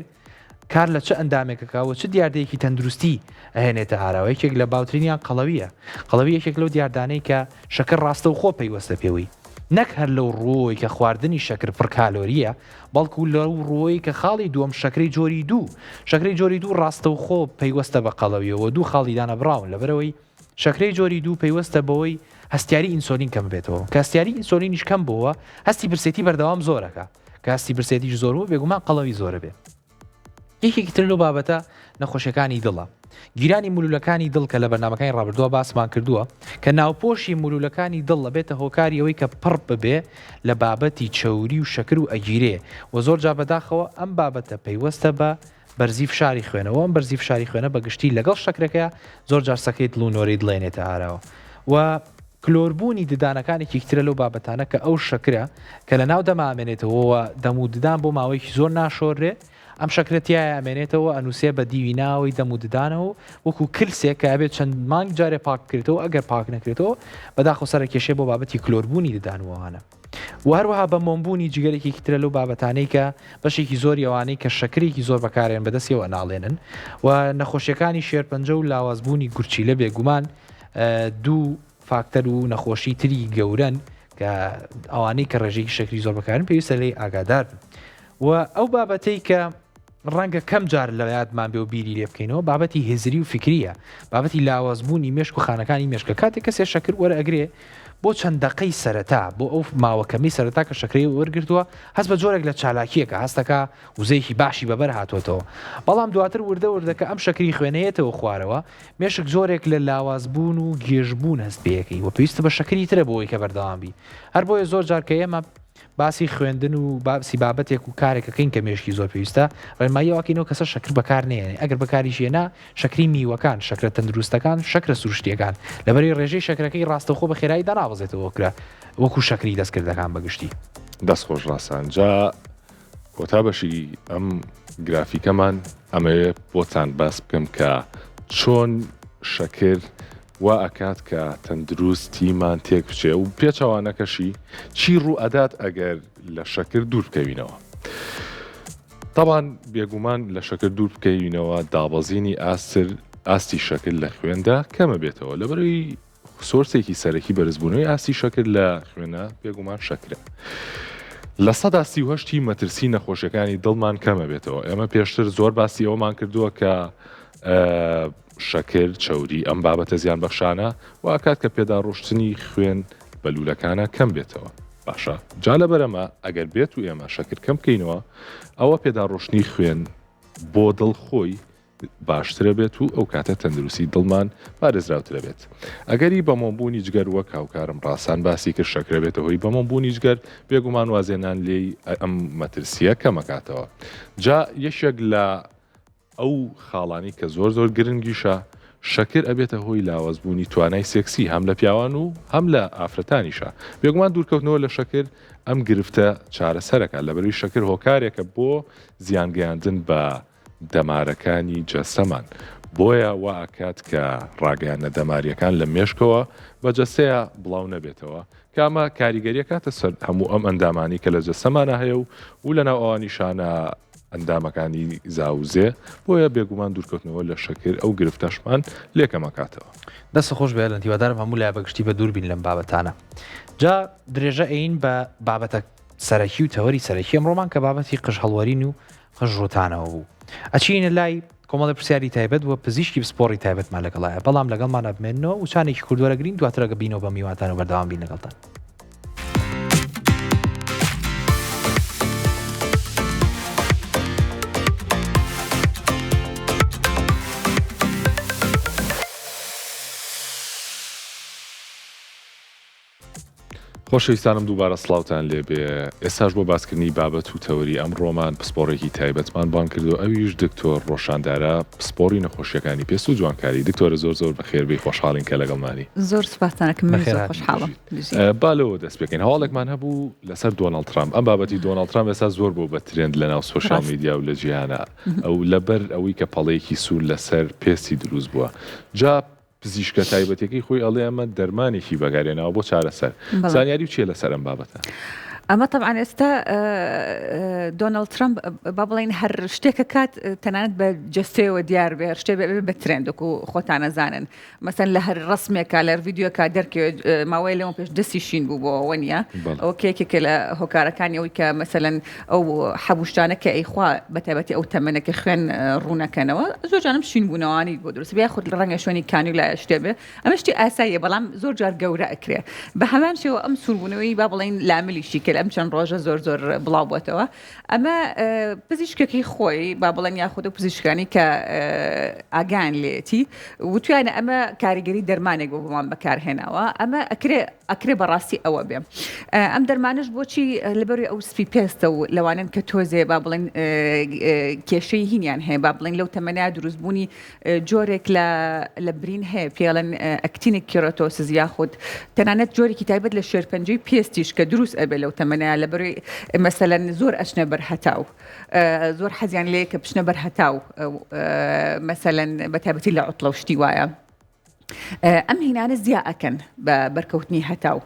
کار لە چ ئەندامێکەکە و چ دیاردەیەکی تەندروستی ئەهێنێتە ئاراوە یەکێک لە باوترینیان قەڵەویە قەڵەوی یەکێک لەو دیاردانەی کە شەکر ڕاستەوخۆ پەیوەستە پێوەی نەک هەر لەو ڕووەوەی کە خواردنی شەکر پڕ کالۆریە بەڵکو لەو ڕووەی کە خاڵی دووەم شەکرەی جۆری دوو شەکرەی جۆری دوو ڕاستەوخۆ پەیوەستە بە قەڵەویەوە دوو خاڵی دانەبڕاون لەبەرئەوەی شەکرەی جۆری دوو پەیوەستە بەوەی هەستیاری ئینسۆلین کەم ببێتەوە، کە هەستیاری ئینسۆلینیش کەم بۆوە هەستی برسێتی بەردەوام زۆرەکا، کە هەستی برسێتیش زۆر بوو بێگومان قەڵەوی زۆرەبێ. یەکێکی تر لەو بابەتە نەخۆشیەکانی دڵە. گیرانی مولولەکانی دڵ کە لە بەرنامەکانی ڕابردووە باسمان کردووە کە ناوپۆشی مولولەکانی دڵ ئەبێتە هۆکاری ئەوەی کە پڕ ببێ لە بابەتی چەوری و شەکر و ئەگیرێ و زۆر جار بەداخەوە ئەم بابەتە پەیوەستە بە بەرزی فشاری خوێنەوە، ئەم بەرزی فشاری خوێنە بە گشتی لەگەڵ شەکرەکەیا زۆر جار سەکەی دڵ و نۆرەی دڵێنێتە ئاراوە و کلۆربوونی ددانەکان یەکێکی ترە لەو بابەتانە کە ئەو شەکرە کە لە ناو دەما ئەمێنێتەوە و دەم و ددان بۆ ماوەیەکی زۆر ناشۆررێ ئەم شەکرە تیایا ئەمێنێتەوە ئەنووسێ بە دیوی ناوەوەی دەم و ددانەوە و وەکو کلسێک کە ئەبێت چەند مانگ جارێ پاک بکرێتەوە ئەگەر پاک نەکرێتەوە بەداخەوە سەرەکێشێ بۆ بابەتی کلۆربوونی ددان و ئەوانە. وە هەروەها بە مۆمبوونی جگەر یەکێکی ترە لەو بابەتانەی کە بەشێکی زۆری ئەوانەی کە شەکرێکی زۆر بەکارێن بەدەستیەوە ئەناڵێنن و نەخۆشیەکانی شێرپەنجە و لاوازبوونی گورچیلە بێگومان دوو فاکتەر و نەخۆشی تری گەورەن کە ئەوانەی کە ڕێژەیەکی شەکری زۆر بەکارن پێویستە لێی ئاگادار بن و ئەو بابەتەی کە ڕەنگە کەم جار لە یادمان بێ و بیری لێ بکەینەوە بابەتی هزری و فیکرییە، بابەتی لاوازبوونی مێشک و خانەکانی مێشکە. کاتێک کەسێ شەکر وەرئەگرێ بۆ چەند دەقەی سەرەتا، بۆ ئەو ماوە کەمەی سەرەتا کە شەکرەی وەرگرتووە، هەست بە جۆرێک لە چالاکییەکە، هەستەکا وزەیەکی باشی بەبەر هاتۆتەوە. بەڵام دواتر وردە وردە کە ئەم شەکری خوێنە یەتەوە خوارەوە، مێشک جۆرێک لە لاوازبوون و گێژبوون هەست پێیەکەی و پێویستت بە شەکری ترە بۆ ئەوەی کە بەردەوام بی. هەر بۆیە زۆر جار کە ئێمە باسی خوێندن و باسی بابەتێک و کارێک ئەکەین کە مێشکی زۆر پێویستە، ڕێنمایی ئەوە ئەکەین ئەو کەسە شەکر بەکار نەیەنێ، ئەگەر بەکاریش هێنا شەکری میوەکان، شەکرە تەندروستەکان، شەکرە سروشتییەکان، لەبەرئەوەی ڕێژەی شەکرەکەی ڕاستەوخۆ بە خێرایی دانابەزێتەوە وەکرە وەکو شەکری دەستکردەکان بە گشتی. دەست خۆش ڕاسان جا کۆتا بەشی ئەم گرافیکەمان ئەمەوێ بۆتان باس بکەم کە چۆن شەکر وا ئەکات کە تەندروستیمان تێک بچێ و پێچەوانەکەشی چی ڕوو ئەدات ئەگەر لە شەکر دوور بکەوینەوە. تەبان بێگومان لە شەکر دوور بکەوینەوە دابەزینی ئاستر ئاستی شەکر لە خوێندا کەمە بێتەوە لەبەرەوەی سۆرسێکی سەرەکی بەرزبوونەوەی ئاستی شەکر لە خوێنە بێگومان شەکرە. 38% ی مەترسی نەخۆشیەکانی دڵمان کەمە بێتەوە ئێمە پێشتر زۆر باسی ئەومان کردووە کە شەکر، چەوری، ئەم بابەتە زیانبەخشانە وا ئەکات کە پێداڕۆشتنی خوێن بە لوولەکانا کەم بێتەوە. باشە جا لەبەر ئەمە ئەگەر بێت و ئێمە شەکر کەم بکەینەوە ئەوە پێداڕۆشتنی خوێن بۆ دڵ خۆی باشترە بێت و ئەو کاتە تەندروستی دڵمان پارێزراوترە بێت. ئەگەری بەمۆمبوونی جگەر وەک هاوکارم ڕاسان باسی کرد شەکرە بێتە هۆی بەمۆمبوونی جگەر بێگومان وازێنان لێی ئەم مەترسیە کەمەکاتەوە. جا یەکێک لە ئەو خاڵانەی کە زۆر زۆر گرنگیشە، شەکر ئەبێتە هۆی لاوازبوونی توانای سێکسی هەم لە پیاوان و هەم لە ئافرەتانیشا. بێگومان دوورکەوتنەوە لە شەکر ئەم گرفتە چارەسەرەکات، لەبەرئەوەی شەکر هۆکارێکە بۆ زیانگەیاندن بە دەمارەکانی جەستەمان، بۆیە وا ئەکات کە ڕاگەیاندنە دەمارییەکان لە مێشکەوە بە جەستەیا بڵاو نەبێتەوە، کە ئەمە کاریگەری ئەکاتە سەر هەموو ئەم ئەندامانەی کە لە جەستەمانا هەیە و و لەناو ئەوانیشانا ئەندامەکانی زاوزێ، بۆیە بێگومان دوورکەوتنەوە لە شەکر ئەو گرفتەشمان لێ کەمەکاتەوە. دەست خۆش بێ ئەلەند هیوادارم هەموو لایە بەگشتی بە دوور بین لەم بابەتانە جا درێژە ئەین بە بابەتە سەرەکی و تەوەری سەرەکی ئەمڕۆمان کە بابەتی قژ هەڵوەرین و قژ ڕوتانەوە بوو ئەچینە لای کۆمەڵی پرسیاری تایبەت و پزیشکی پسپۆڕی تایبەتمان لەگەڵایە بەڵام لەگەڵمان ئەبمێنەوە وچانێکی کورد وەرەگرین دواتر ئەگە بینەوە بە میوانتان و بەردەوام بین لەگەڵتان. خۆشەویستانم دووبارە سڵاوتان لێبێ ئێستاش بۆ باسکردنی بابەت و تەوەری ئەمڕۆمان پسپۆڕێکی تایبەتمان بانگ کردووە ئەویش دکتۆر ڕۆشان دارا پسپۆڕی نەخۆشیەکانی پێست و جوانکاری دکتۆرە زۆر زۆر بەخێر بێی خۆشحاڵین کە لەگەڵمانی. زۆر سوپاستان ئەکەم منیش زۆر خۆشحاڵم. با لەوە دەست پێکەین هەواڵێکمان هەبوو لەسەر دۆناڵد ترامپ ئەم بابەتی دۆناڵد ترامپ ئێستا زۆر بۆ بە trend لەناو social media و لە جیهانە ئەو لەبەر ئەوەی کە پەڵەیەکی سوور لەسەر پێستی دروست بووە جا پزیشکە تایبەتەکەی خۆی ئەڵێ ئەمە دەرمانێکی بەکارهێناوە بۆ چارەسەر. زانیاری چیە لەسەر ئەم بابەتە؟ ئەمە تەبعەن ئێستا دۆناڵد ترەمپ با بڵێین هەر شتێکە کات تەنانەت بە جەستەیەوە دیار بێ هەر شتێ بێ بە trend وەکو خۆتان ئەزانن مەسەن لە هەر ڕسمێکا لە ڤیدیۆکە دەرکەوێت ماوەیە لەوە پێش دەستی شین بوو بۆ ئەوە نییە ئەوە کێکێکە لە هۆکارەکانی ئەوی کە مەسەلەن ئەو حەبوشتانە کە ئەیخوا بە تایبەتی ئەو تەمەنە کە خوێن ڕوونەکەنەوە زۆر جانم شین بوونەوانی بۆ دروست بێ یاخود ڕەنگە شوێنی کانیولایە شتێ بێ ئەمە شتی ئاساییە بەڵام زۆر جار گەورە ئەکرێ بە هەمان شێوە ئەم سووربوونەوەی با بڵێین لاملیشی کە لەم چەند ڕۆژە زۆر زۆر بڵاو بۆتەوە ئەمە پزیشکەکەی خۆی با بڵێن یاخود ئەو پزیشکانی کە ئاگایان لێتی وتویانە ئەمە کاریگەری دەرمانێک بۆ بۆمان بەکارهێناوە ئەمە ئەکرێ ئەکرێ بەڕاستی ئەوە بێ ئەم دەرمانەش بۆچی لەبەری ئەو سپی پێستە و لەوانەن کە تۆزێ با بڵێن کێشەی هینیان هەیە با بڵێن لەو تەمەنە دروستبوونی جۆرێک لە لە برین هەیە پێڵێن actinic keratosis یاخود تەنانەت جۆرێکی تایبەت لە شێرپەنجەی پێستیش کە دروست ئەبێ لەو تەمەنە لەبەری مەسەلەن زۆر ئەچنە بەر هەتاو زۆر حەزیان لێ کە بچنە بەر هەتاو مەسەلەن بە تایبەتی لە عوتڵە و شتی وایە. ئەم هینانە زیا ئەکەن بە بەرکەوتنی هەتاو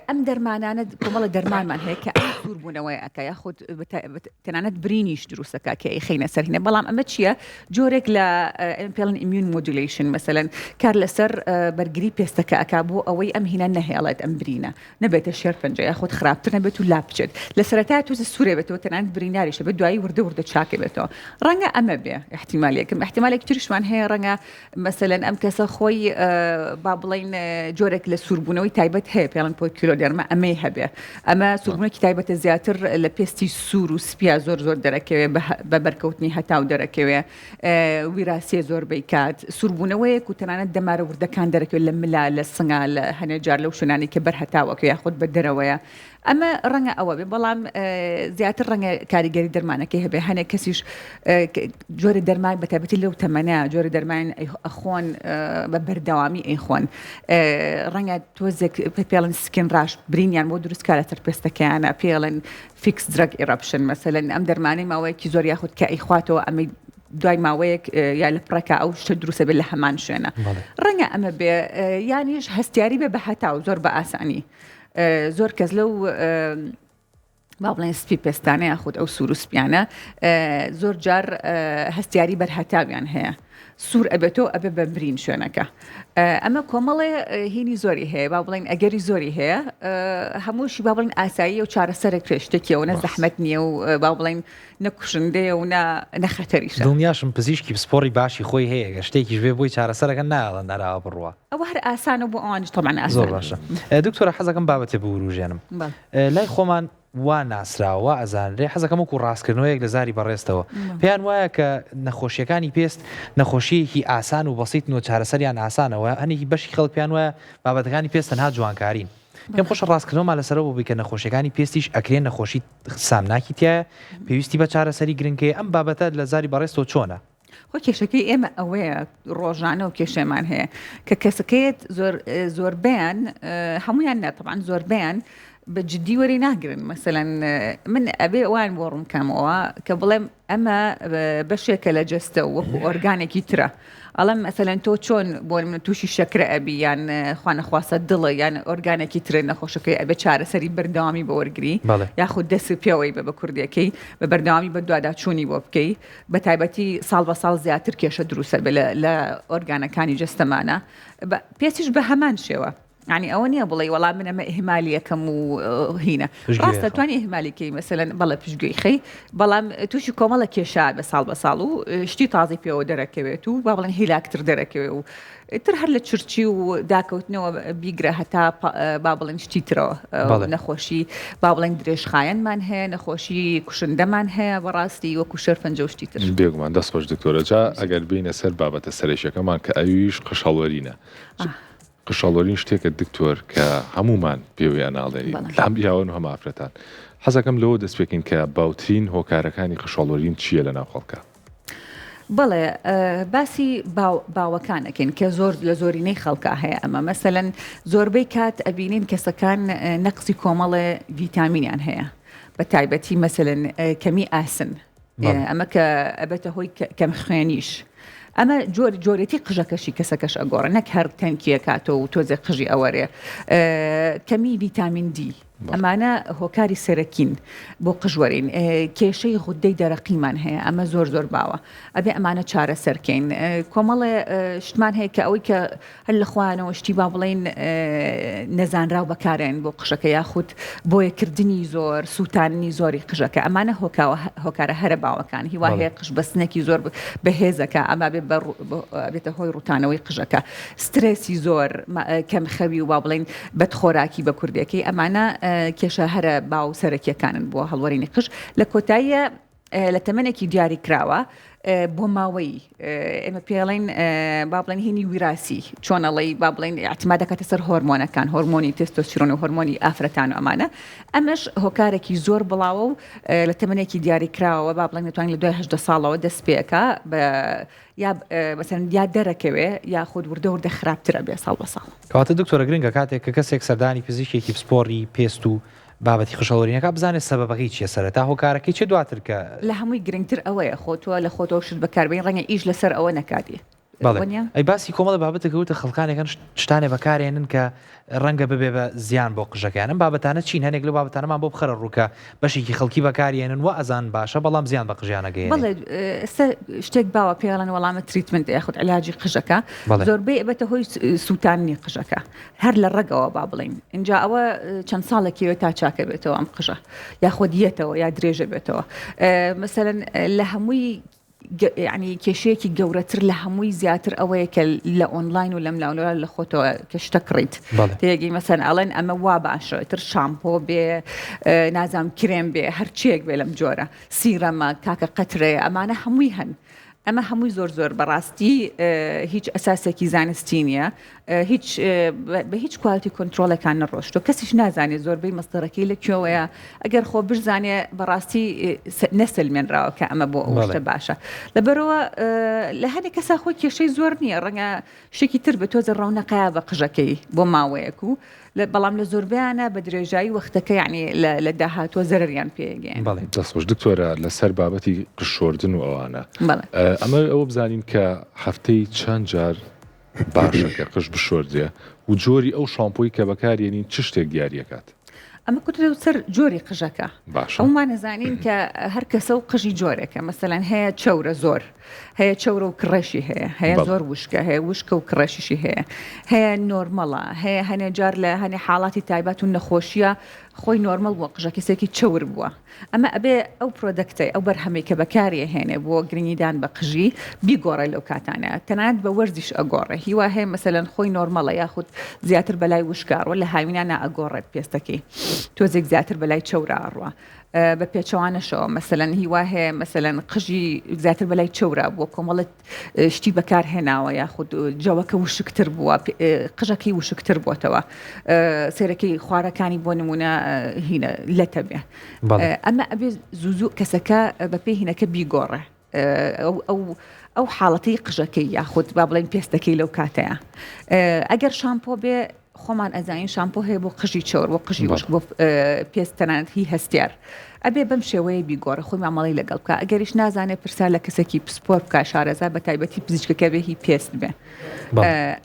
ئەم دەرمانانە کۆمەڵە دەرمانمان هەیە کە ئەم سووربوونەوەی ئەکە یاخود تەنانەت برینیش دروستەکە کە ئەیخەینە سەر هینە بەڵام ئەمە چییە جۆرێک لە پێڵن immune modulation مەسەلەن کار لەسەر بەرگری پێستەکە ئەک بۆ ئەوەی ئەم هینە نەهێڵێت ئەم برینە نەبێتە شێرپەنجە یاخود خراپتر نەبێت و لابچێت لە سەرەتا توزە سوورێ بێتەوە تەنانەت برینداریشە بێت دوایی وردە وردە چاکە بێتەوە ڕەنگە ئەمە بێ احتیمالێکم احتیمالێکی تریشمان هەیە ڕەنگە مەسەلەن ئەم کەسە خۆی با بڵین جۆرێک لە سووربوونەوەی تایبەت هەیە پێڵن poikiloderma ئەمەی هەبێ ئەمە سووربوونێکی تایبەتە زیاتر لە پێستی سوور و سپیا زۆر زۆر دەرەکەوێ بە بەرکەوتنی هەتاو دەرەکەوێ ویراسیە زۆربەی کات سووربوونەوەیەک و تەنانەت دەمارە وردەکان دەرەکەوێت لە ملا لە سنگا لە هەنێ جار لەو شوێنانەی کە بەر هەتاوەکە یاخود بە دەرەوەیە ئەمە ڕەنگە ئەوە بێ بەڵام زیاتر ڕەنگە کاریگەری دەرمانەکەی هەبێ هەنێک کەسیش جۆرە دەرمان بە تایبەتی لەو تەمەنە جۆرە دەرمان ئەخۆن بە بەردەوامی ئەیخۆن ڕەنگە تۆزێک پێڵن skin rash برینیان بۆ دروست کارە سەر پێستەکەیانە پێڵن fixed drug eruption مەسەلەن ئەم دەرمانەی ماوەیەکی زۆر یاخود کە ئەیخواتەوە ئەمەی دوای ماوەیەک یا لە پڕەکە ئەو شتە دروستە بێت لە هەمان شوێنە ڕەنگە ئەمە بێ یانیش هەستیاری بێ بە هەتاو زۆر بە ئاسانی زۆر کەس لەو با بڵێن سپی پێستانە یاخود ئەو سوور و سپیانە زۆر جار هەستیاری بەر هەتاویان هەیە سوور ئەبێتەوە ئەبێ بە برین شوێنەکە ئەمە کۆمەڵێ هینی زۆری هەیە با بڵێن ئەگەری زۆری هەیە هەمووشی با بڵێن ئاسایی و چارەسەرێک کرێ شتێکیەوە نە زەحمەت نییە و با بڵێن نە کوشندەیە و نە نەخەتەریشە. دڵنیاشم پزیشکی پسپۆڕی باشی خۆی هەیە گەر شتێکیش بێ بۆی چارەسەرەکەن نایەڵن ئەراوە بڕوا. ئەوە هەر ئاسانە و بۆ ئەوانیش تەبعەن ئاسانە. زۆر باشە دکتۆرە حەزەکەم بابەتێ بوروژێنم لای خۆمان وا ناسراوە وا ئەزانرێ حەزەکەم وەکو ڕاستکردنەوەیەک لە زاری بەڕێزتەوە پێیان وایە کە نەخۆشیەکانی پێست نەخۆشیەکی ئاسان و بەسیتن و چارەسەریان ئاسانە و هەنێکی بەشی خەڵک پێیان وایە بابەتەکانی پێست تەنها جوانکارین پێم خۆشە ڕاستکردنەوەمان لەسەرەوە بووی کە نەخۆشیەکانی پێستیش ئەکرێن نەخۆشی سامناکی تایە پێویستی بە چارەسەری گرنگەیە ئەم بابەتە لە زاری بەڕێزتەوە چۆنە؟ خۆ کێشەکەی ئێمە ئەوەیە ڕۆژانە و کێشەمان هەیە کە کەسەکەیت زۆر زۆربیان هەمویان ناتەبان زۆربیان بە جدی وەری ناگرن مەسەەن من ئەبێ وان بۆ ڕوون کەمەوە کە بڵێم ئەمە بەشێکە لە جەستە وەکو ئۆرگانێکی ترە ئەڵێم مەسەلەن تۆ چۆن بۆ من تووشی شەکرە ئەبی یان خوانەخواستە دڵە یان ئۆرگانێکی ترە نەخۆشەکەی ئەبێ چارەسەری بەردەوامی بۆ وەرگری یاخود دەست پێوەی بە بە کوردیەکەی بە بەردەوامی بە دواداچوونی بۆ بکەی بە تایبەتی ساڵ بە ساڵ زیاتر کێشە دروستە بێ لە ئۆرگانەکانی جەستەمانە پێستیش بە هەمان شێوە یانی ئەوە نییە بڵێی وەڵا من ئەمە ئیهمالی ئەکەم و هینە ڕاستە توانی ئیهمالی کەی مەسەلەن بەڵێ پشتگوێی خەی بەڵام تووشی کۆمەڵە کێشە بە ساڵ بە ساڵ و شتی تازەی پێوە دەرەکەوێت و با بڵێن هیلاکتر دەرەکەوێ و تر هەر لە چرچی و داکەوتنەوە بیگرە هەتا با بڵێن شتی ترەوە نەخۆشی با بڵێن درێژخایەنمان هەیە نەخۆشی کوشندەمان هەیە بەڕاستی وەکو شێرپەنجە و شتی تر. بێگومان دەست خۆش دکتۆرە جا ئەگەر بێینە سەر بابەتە سەرەکیەکەمان کە ئەویش قژهەڵوەرینە. قژهەڵوەرین شتێکە دکتۆر کە هەموومان پێوەی ئەناڵێنین هەم پیاوان و هەم ئافرەتان. حەزەکەم لەوە دەست پێکەین کە باوترین هۆکارەکانی قژهەڵوەرین چییە لەناو خەڵکا؟ بەڵێ باسی باوەکان ئەکەین کە زۆر لە زۆرینەی خەڵکا هەیە ئەمە مەسەلەن زۆربەی کات ئەبینین کەسەکان نەقسی کۆمەڵێ ڤیتامینیان هەیە بە تایبەتی مەسەلەن کەمی ئاسن ئەمە کە ئەبێتە هۆی کەم خوێنیش. ئەمە جۆر جۆرێتی قژەکەشی کەسەکەش ئەگۆڕە نەک هەر تەنکیەکاتەوە و تۆزێک قژی ئەوەرێ کەمی ڤیتامین دی ئەمانە هۆکاری سەرەکین بۆ قژوەرین کێشەی غودەی دەرەقیمان هەیە ئەمە زۆر زۆر باوە ئەبێ ئەمانە چارەسەرکەین کۆمەڵێ شتمان هەیە کە ئەوەی کە هەر لە خۆیانەوە شتی با بڵێین نەزانراو بەکارێن بۆ قژەکە یاخود بۆیەکردنی زۆر سووتاننی زۆری قژەکە ئەمانە هۆکاوە هۆکارە هەرە باوەکان هیوا هەیە قژ بەستنێکی زۆر بەهێزەکە ئەما بێ بێتە هۆی ڕوتانەوەی قژەکە سترێسی زۆر کەم خەوی و با بڵێین بەدخۆراکی بە کوردێکی ئەمانە کێشە هەرە باو سەرەکیەکانن بۆ هەڵوەرینی قژ لە کۆتاییە لە تەمەنێکی دیاری کراوە بۆ ماوەی ئێمە پێڵین با بڵێن هینی ویراسی چۆنەڵی با بڵێن اعتما دەکاتە سەر هۆرمۆنەکان هۆرمۆنی تێستۆستیرۆن و هۆرمۆنی ئافرەتان و ئەمانە ئەمەش هۆکارێکی زۆر بڵاوە و لە تەمەنێکی دیاری کراوە با بڵێن دەتوانین لە دوای هەدە ساڵەوە دەست پێکا بە یا مەسەن یا دەرەکەوێ یاخود وردە وردە خراپترە بێ ساڵ بە ساڵ. کەواتە دکتۆرە گرنگە کاتێک کە کەسێک سەردانی پزیشکێکی پسپۆڕی پێست و بابەتی خشەڵوەرینەکە بزانێت سەبەبەکەی چیە سەرەتا هۆکارەکەی چیە دواتر کە. لە هەمووی گرنگتر ئەوەیە خۆ تۆ لە خۆتەوە شت بەکاربێنی ڕەنگە ئیش لەسەر ئەوە نەکات بەڵێ ئەی باسی کۆمەڵە بابەتێک وتە خەڵکانێک هەن شتانێ بەکارێنن کە ڕەنگە ببێ بە زیان بۆ قژەکەیان ئەم بابەتانە چین هەنێک لەو بابەتانەمان بۆ بخەرە ڕوو کە بەشێکی خەڵکی بەکارێنن وا ئەزانن باشە بەڵام زیان بە قژیان ئەگەیەنێ. بەڵێ ئێستا شتێک باوە پێی ئەڵێن وەڵامە treatment یاخود علاجی قژەکە زۆربەی ئەبێتە هۆی سووتاندنی قژەکە هەر لە ڕەگەوە با بڵێین ئینجا ئەوە چەند ساڵێکیەوە تا چاکە بێتەوە ئەم قژە یاخود یەتەوە یا درێژە بێتەوە مەسەلەن لە هەمووی یعنی کێشەیەکی گەورەتر لە هەمووی زیاتر ئەوەیە کە لە ئۆنلاین و لەم لاولەوە لە خۆتەوە کە شتە کڕیت تێگەی مەسەن ئەڵێن ئەمە وا باشە تر شامپۆ بێ نازام کرێم بێ هەرچیەک بێ لەم جۆرە serum ە کاکە قەترەیە ئەمانە هەمووی هەن ئەمە هەمووی زۆر زۆر بەڕاستی هیچ ئەساسێکی زانستی نییە هیچ بە هیچ quality control ێکان نەڕۆشتوە کەسیش نازانێت زۆربەی مەسدەرەکەی لە کوێوەیە ئەگەر خۆ بشزانێ بەڕاستی نەسەلمێنراوە کە ئەمە بۆ ئەو شتە باشە لەبەرەوە لە هەنێک کەسا خۆی کێشەی زۆر نییە ڕەنگە شتێکی تر بە تۆزە ڕەونەقەیە بە قژەکەی بۆ ماوەیەک و بەڵام لە زۆربەیانە بە درێژایی وەختەکە یعنی لە داهاتوە زەرەریان پێگەیەن. بەڵێ دەست خۆش دکتۆرە لەسەر بابەتی قژ شۆردن و ئەوانە ئەمە ئەوە بزانین کە هەفتەی چەند جار باشە کە قژ بشۆردرێ و جۆری ئەو شامپۆی کە بەکارێنین چ شتێک دیاریەکات؟ ئەمە کوترە سەر جۆری قژەکە باشە ئەومان ئەزانین کە هەر کەسە و قژی جۆرێکە مەسەلەن هەیە چەورە زۆر هەیە چەورە و کڕێشی هەیە هەیە زۆر وشکە هەیە وشکە و کڕێشیشی هەیە هەیە normal ە هەیە هەنێ جار لە هەنێ حاڵاتی تایبەت و نەخۆشیە خۆی normal بووە قژە کەسێکی چەور بووە ئەمە ئەبێ ئەو product ەی ئەو بەرهەمەی کە بەکاری ئەهێنێ بۆ گرنگیدان بە قژی بیگۆڕێ لەو کاتانە تەنانەت بە وەرزیش ئەگۆڕێ هیوا هەیە مەسەلەن خۆی normal ە یاخود زیاتر بەلای وشکا ئەڕوا لە هاوینانا ئەگۆڕێت پێستەکەی تۆزێک زیاتر بەلای چەورا ئەڕوا بە پێچەوانەشەوە مەسەلەن هیوا هەیە مەسەلەن قژی زیاتر بەلای چەورا بووە کۆمەڵێک شتی بەکار هێناوە یاخود جەوەکە وشکتر بووە قژەکەی وشکتر بووەتەوە سێرەکەی خوارەکانی بۆ نمونە هینە لەتە بێ ئەمە ئەبێ زوو زوو کەسەکە بەپێی هینەکە بیگۆڕێ ئەو ئەو حاڵەتی قژەکەی یاخود با بڵێن پێستەکەی لەو کاتەیە ئەگەر شامپۆ بێ خۆمان ئەزانین شامپۆ هەیە بۆ قژی چەور بۆ قژی وشک بۆ پێست تەنانەت هی هەستیار ئەبێ بەم شێوەیە بیگۆڕێ خۆی مامەڵەی لەگەڵ بکا ئەگەریش نازانێ پرسیار لە کەسێکی پسپۆر بکا شارەزا بە تایبەتی پزیشکەکە بێ هی پێست بێ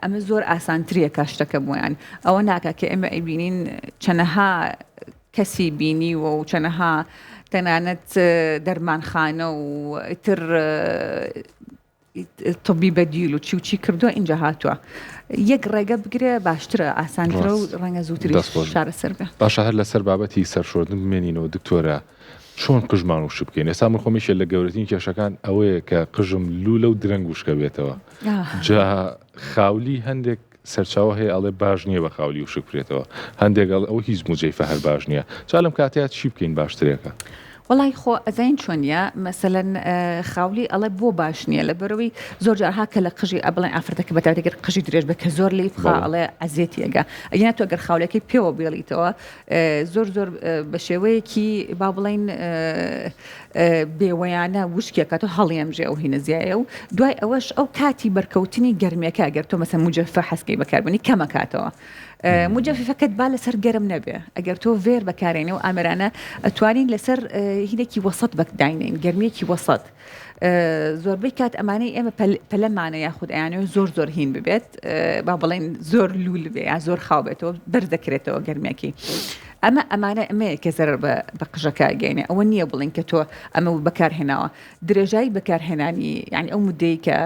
ئەمە زۆر ئاسانتریە کا شتەکە بۆیان ئەوە ناکا کە ئێمە ئەیبینین چەنەها کەسی بینیوە و چەنەها تەنانەت دەرمانخانە و ئیتر طبی بەدیل و چی و چی کردووە ئینجا هاتووە یەک ڕێگە بگرێ باشترە ئاسانترە و ڕەنگە زووتریش چارەسەر بێ. باشە هەر لەسەر بابەتی سەرشۆردن بمێنینەوە دکتۆرە چۆن قژمان وشک بکەین ئێستا من خۆم یەکێ لە گەورەترین کێشەکان ئەوەیە کە قژم لوولە و درەنگ وشکە بێتەوە جا خاولی هەندێک سەرچاوە هەیە ئەڵێ باش نییە بە خاولی وشک بکرێتەوە هەندێک ئەڵێ ئەوە هیچ موجەیفە هەر باش نییە جا لەم کاتەیا چی بکەین باشترێکە؟ وەڵای خۆ ئەزانین چۆنیە مەسەلەن خاولی ئەڵێ بۆ باش نییە لەبەرەوەی زۆر جار ها کە لە قژی ئەبڵێن ئافرەتەکە بە تایبەتی گەر قژی درێژ بێ کە زۆر لێی بخا ئەڵێ ئەزیەتی ئەگا ئەگینا تۆ گەر خاولەکەی پێوە بێڵیتەوە زۆر زۆر بە شێوەیەکی با بڵین بێوەیانە وشکێکاتەوە هەڵیەمژێ ئەو هینە زیایە و دوای ئەوەش ئەو کاتی بەرکەوتنی گەرمێکە گەر تۆ مەسە مجەفە حەسکەی بەکاربنی کەمەکاتەوە موجەففەکەت با لەسەر گەرم نەبێ ئەگەر تۆ ڤێر بەکارێنێ و ئامێرانە ئەتوانین لەسەر هینێکی وەسەت بەک داینێن گەرمیەکی وەسەت زۆربەی کات ئەمانەی ئێمە پەلەمانە یاخود ئەیانەوە زۆر زۆر هین ببێت با بڵێن زۆر لول بێ یا زۆر خاو بێتەوە بەرز دەکرێتەوە گەرمیەکەی ئەمە ئەمانە ئەمەیە کە زەرەر بە قژەکە گەینێ ئەوە نییە بڵین کە تۆ ئەمە بەکارهێناوە درێژایی بەکارهێنانی یعنی ئەو مدەی کە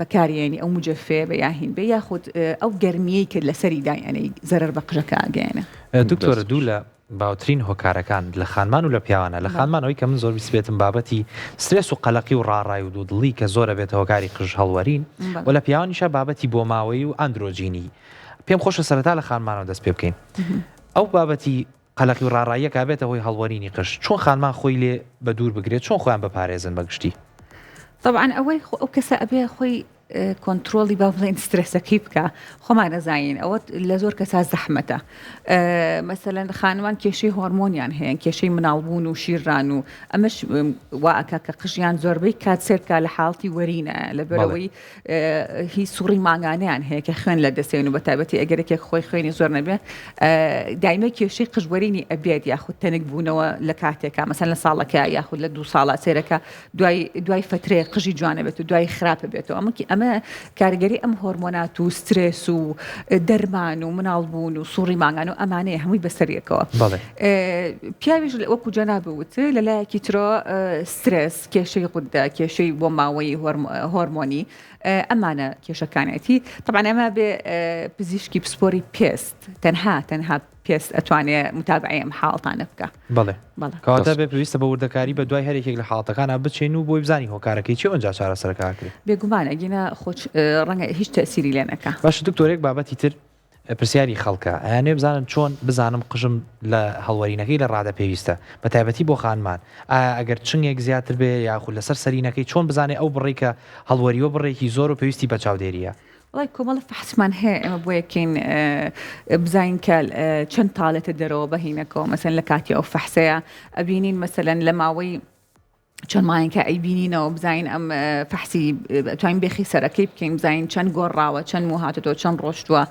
بەکاریێنی ئەو موجەففەیە بێ یا هین بێ یاخود ئەو گەرمیەی کە لەسەری دایئەنێی زەرەر بە قژەکە ئەگەیەنێ. دکتۆر دوو لە باوترین هۆکارەکان لە خانمان و لە پیاوانە لە خانمان ئەوەی کە من زۆر بیستبێتم بابەتی سترێس و قەلەقی و ڕاڕای و دوودڵی کە زۆر ئەبێتە هۆکاری قژ هەڵوەرین و لە پیاوانیشا بابەتی بۆماوەیی و ئەندرۆجینی پێم خۆشە سەرەتا لە خانمانەوە دەست پێ بکەین ئەو بابەتی قەلەقی و ڕاڕاییەک ئەبێتە هۆی هەڵوەرینی قژ، چۆن خانمان خۆی لێ بە دوور بگرێت، چۆن خۆیان بپارێزن بە گشتی؟ تەبعەن ئەوەی خۆ ئەو کەسە ئەبێ خۆی کۆنترۆڵی با بڵێین سترێسەکەی بکا خۆمان ئەزانین ئەوە لە زۆر کەسا زەحمەتە مەسەلەن خانمان کێشەی هۆرمۆنیان هەیە کێشەی مناڵبوون و شیران و ئەمەش وا ئەکا کە قژیان زۆربەی کات سێرکا لە حاڵتی وەرینە لەبەرەوەی هی سوڕی مانگانەیان هەیە کە خوێن لە دەسێن و بە تایبەتی ئەگەر یەکێک خۆی خوێنی زۆر نەبێ دایمە کێشەی قژوەرینی ئەبێت یاخود تەنک بوونەوە لە کاتێکا مەسەن لە ساڵەکە یاخود لە دوو ساڵە سێرەکە دوای دوای فترەیە قژی جوانە بێت و دوای خراپە بێتەوە ئەمەکی ئەمە کاریگەری ئەم هۆرمۆنات و سترێس و دەرمان و مناڵ بوون و سوڕی مانگان و ئەمانەیە هەمووی بەسەریەکەوە پیاویش وەکو جەناب وت لەلایەکی ترۆ سترێس کێشەی غودە، کێشەی بۆماوەیی هۆرمۆنی، ئەمانە کێشەکانێتی. تەبعەن ئەمە بێ پزیشکی پسپۆری پێست تەنها تەنها پێست ئەتوانێ متابعەی ئەم حاڵتانە بکا. بەڵێ. بەڵێ. کەواتە بێ پێویستە بە وردەکاری بە دوای هەر یەکێک لە حاڵەتەکانا بچین و بۆی بزانین هۆکارەکەی چیە و ئنجا چارەسەرەکە ئەکرێ. بێگومان ئەگینا خۆ ڕەنگە هیچ تەئسیری لێ نەکا. باشە دکتۆر یەک بابەتی تر پرسیاری خەڵکە ئەیانەوێ بزانن چۆن بزانم قژم لە هەڵوەرینەکەی لە ڕادە پێویستە بە تایبەتی بۆ خانمان ئایا ئەگەر چنگێک زیاتر بێ یاخود لەسەر سەرینەکەی چۆن بزانێ ئەو بڕەی کە هەڵوەریوە بڕێکی زۆر و پێویستی بە چاودێریە؟ وەڵای کۆمەڵە فەحسمان هەیە ئێمە بۆ یەکەین بزانین کە چەند تاڵێتە دەرەوە بە هینەکەوە مەسەن لە کاتی ئەو فەحسەیە ئەبینین مەسەلەن لە ماوەی چەند مانگێکە ئەیبینینەوە بزانین ئەم فەحسی توانین بێخی سەرەکەی بکەین بزانین چەند گۆڕاوە چەند موو هاتۆتەوە چەند ڕۆشتووە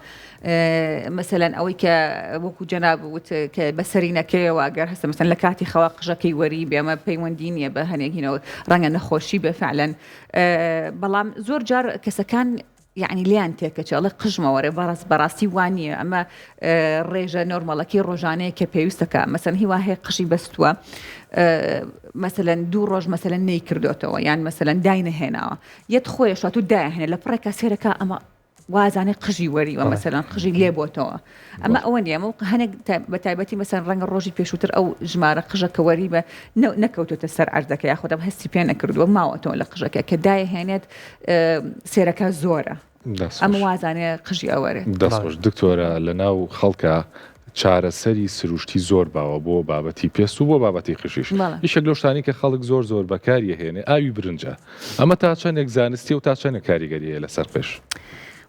مەسەلەن ئەوەی کە وەکو جەناب وت کە بەسەرینەکەیەوە گەر هەستە مەسەن لە کاتی خەوا قژەکەی وەری بێمە پەیوەندی نییە بە هەنێکینەوە ڕەنگە نەخۆشی بێ فعلەن بەڵام زۆر جار کەسەکان یەعنی لێیان تێکەچێ ئەڵێ قژمە وەرێ بەڕاست بەڕاستی وانییە ئەمە ڕێژە نۆرمەڵەکەی ڕۆژانەیە کە پێویستەکە مەسەن هیوا هەیە قژی بەستووە مەسەلەن دوو ڕۆژ مەسەلەن نەی کردوتەوە یان مەسەلەن دای نەهێناوە یەت خۆیە شات و داهێنێ لە پڕێکا سێرەکە ئەمە وازانێ قژی وەریوە مەسەلەن قژی لێ بۆتەوە ئەمە ئەوە نییە ئەمە هەنێک بە تایبەتی مەسەن ڕەنگە ڕۆژی پێشووتر ئەو ژمارە قژە کە وەری بە نەکەوتۆتە سەر عەردەکە یاخود ئەم هەستی پێ نەکردووە ماوەتەوە لە قژەکە کە دایهێنێت سێرەکە زۆرە ئەمە وازانێ قژی ئەوەرێت. دەست خۆش دکتۆرە لەناو خەڵکا چارەسەری سروشتی زۆر باوە بۆ بابەتی پێست و بۆ بابەتی قژیش یەکێک لەو شتانەی کە خەڵک زۆر زۆر بەکاری ئەهێنێ ئاوی برنجە ئەمە تا چەندێک زانستیە و تا چەندێک کاریگەری هەیە لەسەر قژ؟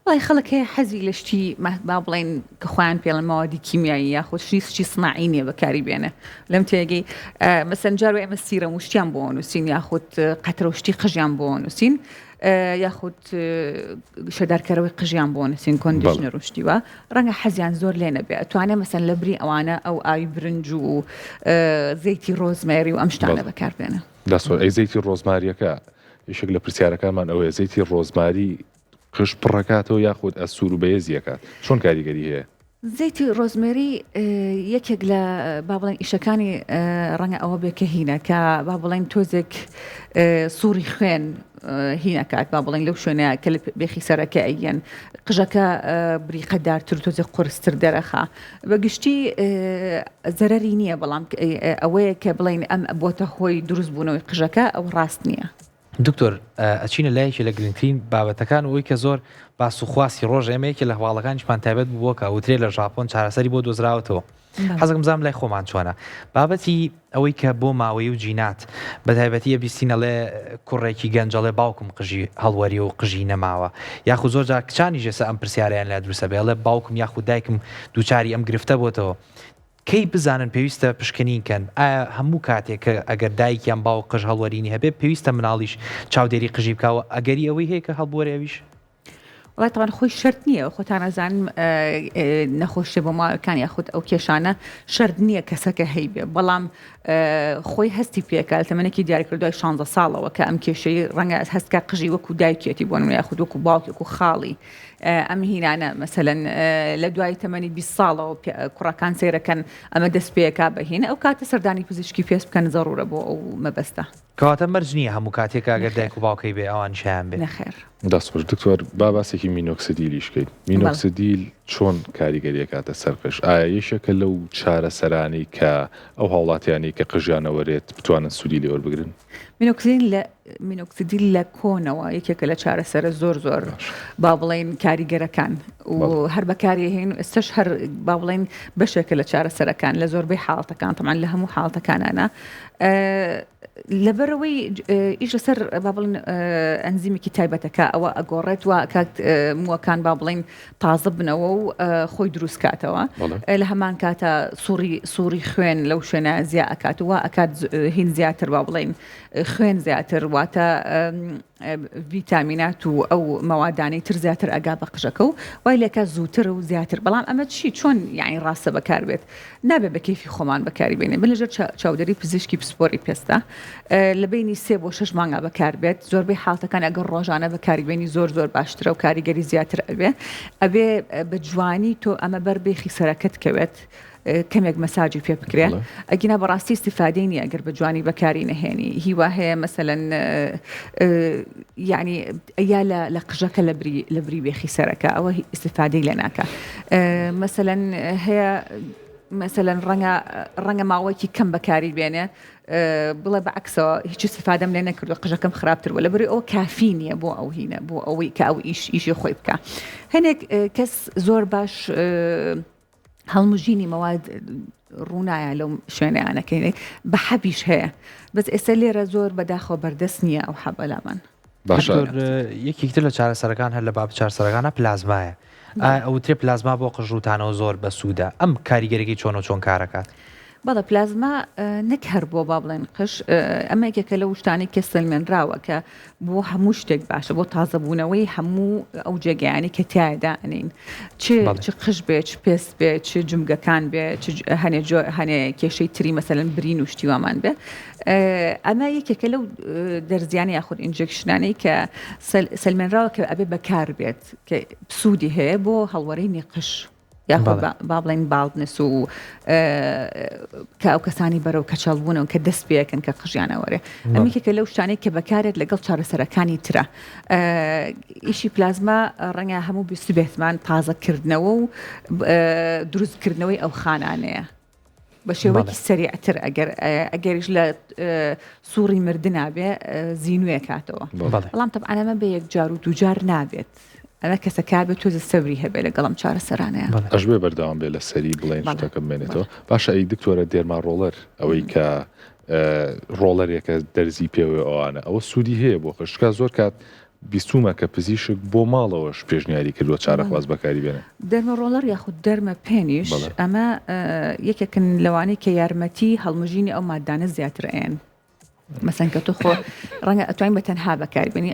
وەڵای خەڵک هەیە حەزی لە شتی با بڵێین کە خۆیان پێڵێن مەوادی کیمیایی یاخود شتی شتی سناعی نییە بەکاری بێنێ لەم تێگەی مەسەن جار ئێمە سیرەم و شتیان بۆ نووسین یاخود قەترە و شتی قژیان بۆ نووسین یاخود شەدارکەرەوەی قژیان بۆ نووسین conditioner و شتی وا ڕەنگە حەزیان زۆر لێ نەبێ ئەتوانێ مەسەن لە بری ئەوانە ئەو ئاوی برنج و زەیتی ڕۆزمێری و ئەم شتانە بەکاربێنە. دەست خۆش. ئەی زەیتی ڕۆزماریەکە یەکێک لە پرسیارەکانمان ئەوەیە زەیتی ڕۆزماری قژ پڕەکاتەوە یاخود ئەستور و بەهێزی ئەکات چۆن کاریگەری هەیە؟ زەیتی ڕۆزمێری یەکێک لە با بڵێن ئیشەکانی ڕەنگە ئەوە بێ کە هینە کە با بڵێن تۆزێک سوڕی خوێن هینەکات با بڵێن لەو شوێنە کە لە بێخی سەرەکە ئەیەن قژەکە بریقەدارتر تۆزێک قورستر دەرەخا بە گشتی زەرەری نییە بەڵام ئەوەیە کە بڵێن ئەم بۆتە هۆی دروست بوونەوەی قژەکە ئەو ڕاست نییە. دکتۆر ئەچینە لایەکی لە گرنگترین بابەتەکان و ئەوی کە زۆر باس و خواسی ڕۆژ ئێمە یەکێ لە هەواڵەکانیشمان تایبەت بووە کە وترێ لە ژاپۆن چارەسەری بۆ دۆزراوەتەوە حەزەکەم بزانم لای خۆمان چۆنە بابەتی ئەوەی کە بۆ ماوەی و جینات بە تایبەتی ئەبیستین ئەڵێ کوڕێکی گەنج ئەڵێ باوکم قژی هەڵوەری و قژی نەماوە یاخود زۆر جار کچانیش ئێستا ئەم پرسیارەیان لا دروستە بێ ئەڵێ باوکم یاخود دایکم دووچاری ئەم گرفتە بۆتەوە کەی بزانن پێویستە پشکنین کەن؟ ئایا هەموو کاتێک کە ئەگەر دایک یان باوک قژ هەڵوەرینی هەبێ پێویستە مناڵیش چاودێری قژی بکا و ئەگەری ئەوەی هەیە کە هەڵبوەرێ ئەویش؟ وەڵای تەبعەن خۆی شەرت نییە خۆتان ئەزانن نەخۆشیە بۆ ماوەکان یاخود ئەو کێشانە شەرت نییە کەسەکە هەیبێ بەڵام خۆی هەستی پێکا لە تەمەنێکی دیاریکرد دوای 16 ساڵەوە کە ئەم کێشەی ڕەنگە هەستکە قژی وەکو دایکێتی بۆ نمونە یاخود وەکو باوکێک و خاڵی ئەم هینانە مەسەلەن لە دوای تەمەنی 20 ساڵەوە کوڕەکان سەیرەکەن ئەمە دەست پێکا بە هینە ئەو کاتە سەردانی پزیشکی پێست بکەن زەڕورە بۆ ئەو مەبەستە. کەواتە مەرج نییە هەموو کاتێک ئەگەر دایک و باوکەی بێ ئەوانیش هەیان بێ. نەخێر. دەست خۆش دکتۆر با باسێکی مینۆکسدیلیش کەین مینۆکسدیل چۆن کاریگەری ئەکاتە سەر قژ ئایا یەکێکە لەو چارەسەرانەی کە ئەو هاوڵاتیانەی کە قژیان ئەوەرێت بتوانن سوودی لێ وەربگرن؟ مینۆکسدیل لە مینۆکسیدیل لە کۆنەوە یەکێکە لە چارەسەرە زۆر زۆر با بڵێین کاریگەرەکان و هەر بەکاری هێن و ئێستش هەر با بڵێین بەشێکە لە چارەسەرەکان لە زۆربەی حاڵەتەکان تەمان لە هەموو حاڵەتەکانانە لەبەرەوەی ئیش لەسەر با بڵێن ئەنزیمێکی تایبەتەکە ئەوە ئەگۆڕێت و کات مووەکان با بڵێن تازە بنەوە و خۆی دروست کاتەوە لە هەمان کاتە سوڕی سوڕی خوێن لەو شوێنە زیا ئەکات و ئەکات هین زیاتر با بڵێن خوێن زیاتر واتە ڤیتامینات و ئەو مەوادانەی تر زیاتر ئەگا بە قژەکە و وای لێکا زووتر و زیاتر بەڵام ئەمە چی چۆن یعنی ڕاستە بەکار بێت نابێ بە کەیفی خۆمان بەکاری بێنێ بن لەژێر چاودێری پزیشکی پسپۆری پێستە لە بینی سێ بۆ شەش مانگا بەکار بێت زۆربەی حاڵتەکان ئەگەر ڕۆژانە بەکاری بێنی زۆر زۆر باشترە و کاریگەری زیاتر ئەبێ ئەبێ بە جوانی تۆ ئەمە بەر بێخی سەرەکەت کەوێت کەمێک مەساجی پێ بکرێ ئەگینا بەڕاستی ئیستیفادەی نییە گەر بە جوانی بەکاری نەهێنی هیوا هەیە مەسەلەن یعنی یا لە قژەکە لە بری لە بری بێخی سەرەکە ئەوە ئیستیفادەی لێ ناکە مەسەلەن هەیە مەسەلەن ڕەنگە ڕەنگە ماوەیەکی کەم بەکاری بێنێ بڵێ بە عکسەوە هیچ استفادەم لێ نەکردو قژەکەم خراپتر بوو لەبەری ئەو کافی نییە بۆ ئەو هینە بۆ ئەوەی کە ئەو ئیش ئیشی خۆی بکە هەنێک کەس زۆر باش هەڵمژینی مەواد ڕوونایە لەو شوێنیانەکەی بە حەبیش هەیە بەس ئێستا لێرە زۆر بەداخەوە بەردەست نییە ئەو حەبە لامان. باشە یەکێک تر لە چارەسەرەکان هەر لە باب چارسەرەکانە پلازمایە ئەوترێ پلازما بۆ قژ ڕووتانەوە زۆر بەسوودە ئەم کاریگەرەکەی چۆن و چۆن کارەکات؟ بەڵێ پلازما نەک هەر بۆ با بڵێن قژ ئەمە یەکێکە لەو شتانەی کە سەلمێنراوە کە بۆ هەموو شتێک باشە بۆ تازەبوونەوەی هەموو ئەو جێگەیانی کە تایدا ئەنین چ چ قژ بێ چ پێست بێ چ جمگەکان بێ چ هەنێ جۆ هەنێ کێشەی تری مەسەلەن برین و شتی وامان بێ ئەمە یەکێکە لەو دەرزیانە یاخود injection انەی کە سەلمێنراوە کە ئەبێ بەکار بێت کە سوودی هەیە بۆ هەڵوەرینی قژ. یاخود با بڵێین baldness و کە ئەو کەسانی بەرەو کەچەڵ بوونەوە کە دەست پێکەن کە قژیانەوەرێ ئەم یەکێکە لەو شتانەی کە بەکارێت لەگەڵ چارەسەرەکانی ترە ئیشی پلازما ڕەنگە هەموو بیستبێتمان تازەکردنەوە و دروستکردنەوەی ئەو خانانەیە بە شێوەیەکی سەریعتر ئەگەر ئەگەریش لە سوڕی مردنا بێ زینوێ کاتەوە بەڵام تەبعەن ئەمە بە یەکجار و دووجار نابێت ئەمە کەسەکە بێت تۆزە سەبری هەبێ لەگەڵم چارەسەرانەیە. ئەشبێ بەردەوام بێ لەسەری بڵێن شتەکە بمێنێتەوە باشە ئەی دکتۆرە derma roller ئەوەی کە roller ێکە دەرزی پێوەی ئەوانە ئەوە سوودی هەیە بۆ قژ چونکە زۆر کات بیستوومە کە پزیشک بۆ ماڵەوەش پێشنیاری کردووە چارەخواز بەکاری بێنێ. derma roller یاخود derma pen یش ئەمە یەکێکن لەوانەی کە یارمەتی هەڵمژینی ئەو مادانە زیاتر ئەیەن. مەسەن کە تۆ خۆ ڕەنگە ئەتوانین بە تەنها بەکاری بێنی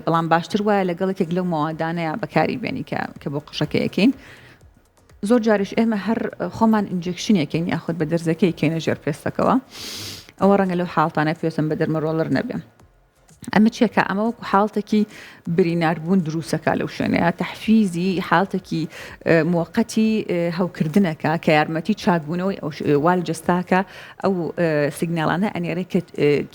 بەڵام باشتر وایە لەگەڵ یەکێک لەو مەوادانەیە بەکاری بێنی کە کە بۆ قژەکەیەکەین. زۆر جاریش ئێمە هەر خۆمان injection ێکین یاخود بە دەرزەکەی کەینە ژێر پێستەکەوە ئەوە ڕەنگە لەو حاڵتانە پێویستم بە derma roller نەبێ. ئەمە چیەکە ئەمە وەکو حاڵتێکی بریناربوون دروستەکە لەو شوێنەیە تەحفیزی حاڵتێکی موقتی هەوکردنەکە کە یارمەتی چاکبوونەوەی ئەو وال جستاکە ئەو سیگناڵانە ئەنێرێ کە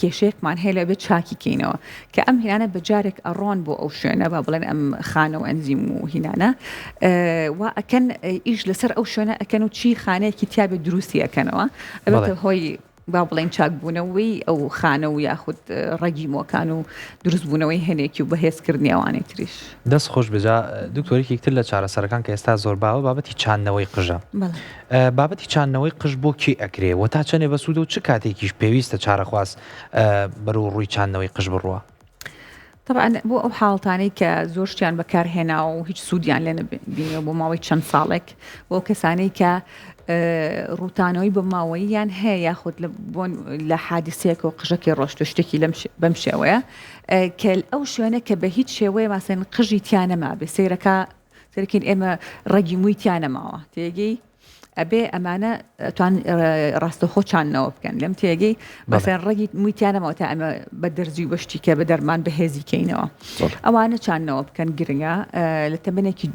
کێشەیەکمان هەیە لە بێت چاکی کەینەوە کە ئەم هینانە بە جارێک ئەڕۆن بۆ ئەو شوێنە با بڵێن ئەم خانە و ئەنزیم و هینانە وا ئەکەن ئیش لەسەر ئەو شوێنە ئەکەن و چی خانەیەکی تیاێ دروستی ئەکەنەوە ئەبێتە هۆی. با بڵێین چاکبوونەوەی ئەو خانە و یاخود ڕەگی مۆکان و دروستبوونەوەی هەنێکی و بەهێزکردنی ئەوانەی تریش. دەست خۆش بێ جا دکتۆر یەکێک تر لە چارەسەرەکان کە ئێستا زۆر باوە بابەتی چاندنەوەی قژە بابەتی چاندنەوەی قژ بۆ کێ ئەکرێ و تا چەنێ بەسوودە و چ کاتێکیش پێویستە چارەخواز بەرەو ڕووی چاندنەوەی قژ بڕوا؟ تەبعەن بۆ ئەو حاڵەتانەی کە زۆر شتیان بەکار هێناوە و هیچ سوودیان لێ نەبینیوە بۆ ماوەی چەند ساڵێک بۆ ئەو کەسانەی کە ڕووتانەوەی بە ماوەییان هەیە یاخود لە بۆن لە حادیسەیەکە و قژەکەی ڕۆشت و شتێکی لەم بەم شێوەیە کە ئەو شوێنە کە بە هیچ شێوەیە ماسەن قژی تیا نەمابێ سەیرەکە سەرکین ئێمە ڕەگی مووی تیا نەماوە تێگەی ئەبێ ئەمانە توان ڕاستەخۆ چاندنەوە بکەن لەم تێگەی بەسەر ڕەگی مووی تیا نەماوە تا ئەمە بە دەرزی و بەشتی کە بە دەرمان بەهێزی کەینەوە ئەوانە چاندنەوە بکەن گرنگە لە تەمەنێکی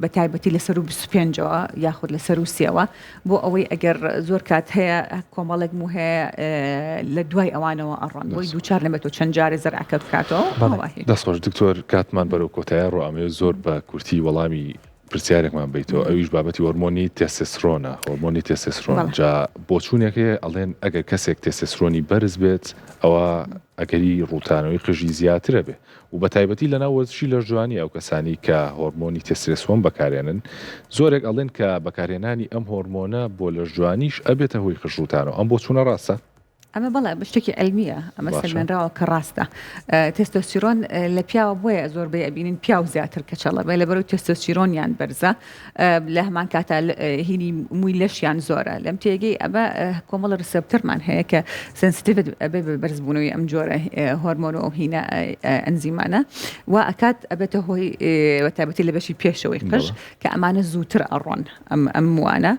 بە تایبەتی لە سەر و 25ەوە یاخود لە سەر و سێوە بۆ ئەوەی ئەگەر زۆر کات هەیە کۆمەڵێک مو هەیە لە دوای ئەوانەوە ئەڕۆن بۆی دووچار نەبێتەوە چەند جارێ زەرعەکە بکاتەوە. دەست خۆش دکتۆر کاتمان بەرەو کۆتایی ڕۆ ئەمەوێت زۆر بە کورتی وەڵامی پرسیارێکمان بیتەوە ئەویش بابەتی هۆرمۆنی تێستێسترۆنە هۆرمۆنی تێستێسترۆن جا بۆچوونێک هەیە ئەڵێن ئەگەر کەسێک تێستێسترۆنی بەرز بێت ئەوە ئەگەری ڕووتانەوەی قژی زیاترە بێ و بە تایبەتی لەناو وەرزشی لەشجوانی ئەو کەسانی کە هۆرمۆنی تێستێسترۆن بەکارێنن زۆرێک ئەڵێن کە بەکارهێنانی ئەم هۆرمۆنە بۆ لەشجوانیش ئەبێتە هۆی قژ ڕووتانەوە ئەم بۆچوونە ڕاستە؟ ئەمە بەڵێ شتێکی عیلمیە ئەمە سەلمێنراوە کە ڕاستە تێستۆسیرۆن لە پیاوە بۆیە زۆربەی ئەبینین پیاو زیاتر کەچەڵە بێ لەبەرو تێستۆسیرۆنیان بەرزە لە هەمان کاتا هینی مووی لەشیان زۆرە لەم تێگەی ئەمە کۆمەڵە receptor مان هەیە کە sensitive ئەبێ بە بەرزبوونەوەی ئەم جۆرە هۆرمۆن و هینە ئەنزیمانە و ئەکات ئەبێتە هۆی بە تایبەتی لە بەشی پێشەوەی قژ کە ئەمانە زووتر ئەڕۆن ئەم ئەم موانە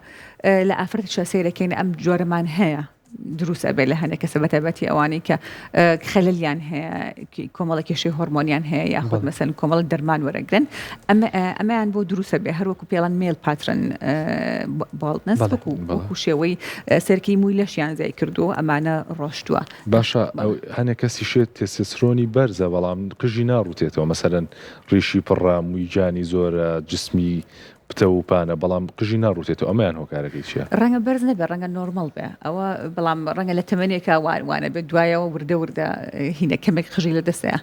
لە ئافرەتیشا سەیرەکەین ئەم جۆرەمان هەیە دروست ئەبێت لە هەندێک کەسە بەتایبەتی ئەوانەی کە خەلەلیان هەیە کۆمەڵە کێشەی هۆرمۆنیان هەیە یاخود مەسەن کۆمەڵە دەرمان وەرەگرن ئەمەیان بۆ دروستە بێ هەروەکو پێڵەن male pattern baldness وەکو وەکو شێوەی سەرکی مووی لەشیان زیای کردو ئەمانە ڕۆشتووە. باشە هەنێ کەسی شێت تێستێسترۆنی بەرزە بەڵام قژی ناڕوتێتەوە مەسەلەن ڕیشی پڕە مووی گیانی زۆرە جسمی پتەو و پانە بەڵام قژی ناڕوتێتەوە ئەمەیان هۆکارەکەی چیە؟ ڕەنگە بەرز نەبێ ڕەنگە نۆرمەڵ بێ ئەوە بەڵام ڕەنگە لە تەمەنێکا وانەبێ دوایەوە وردە وردە هینە کەمێک قژی لە دەستەیە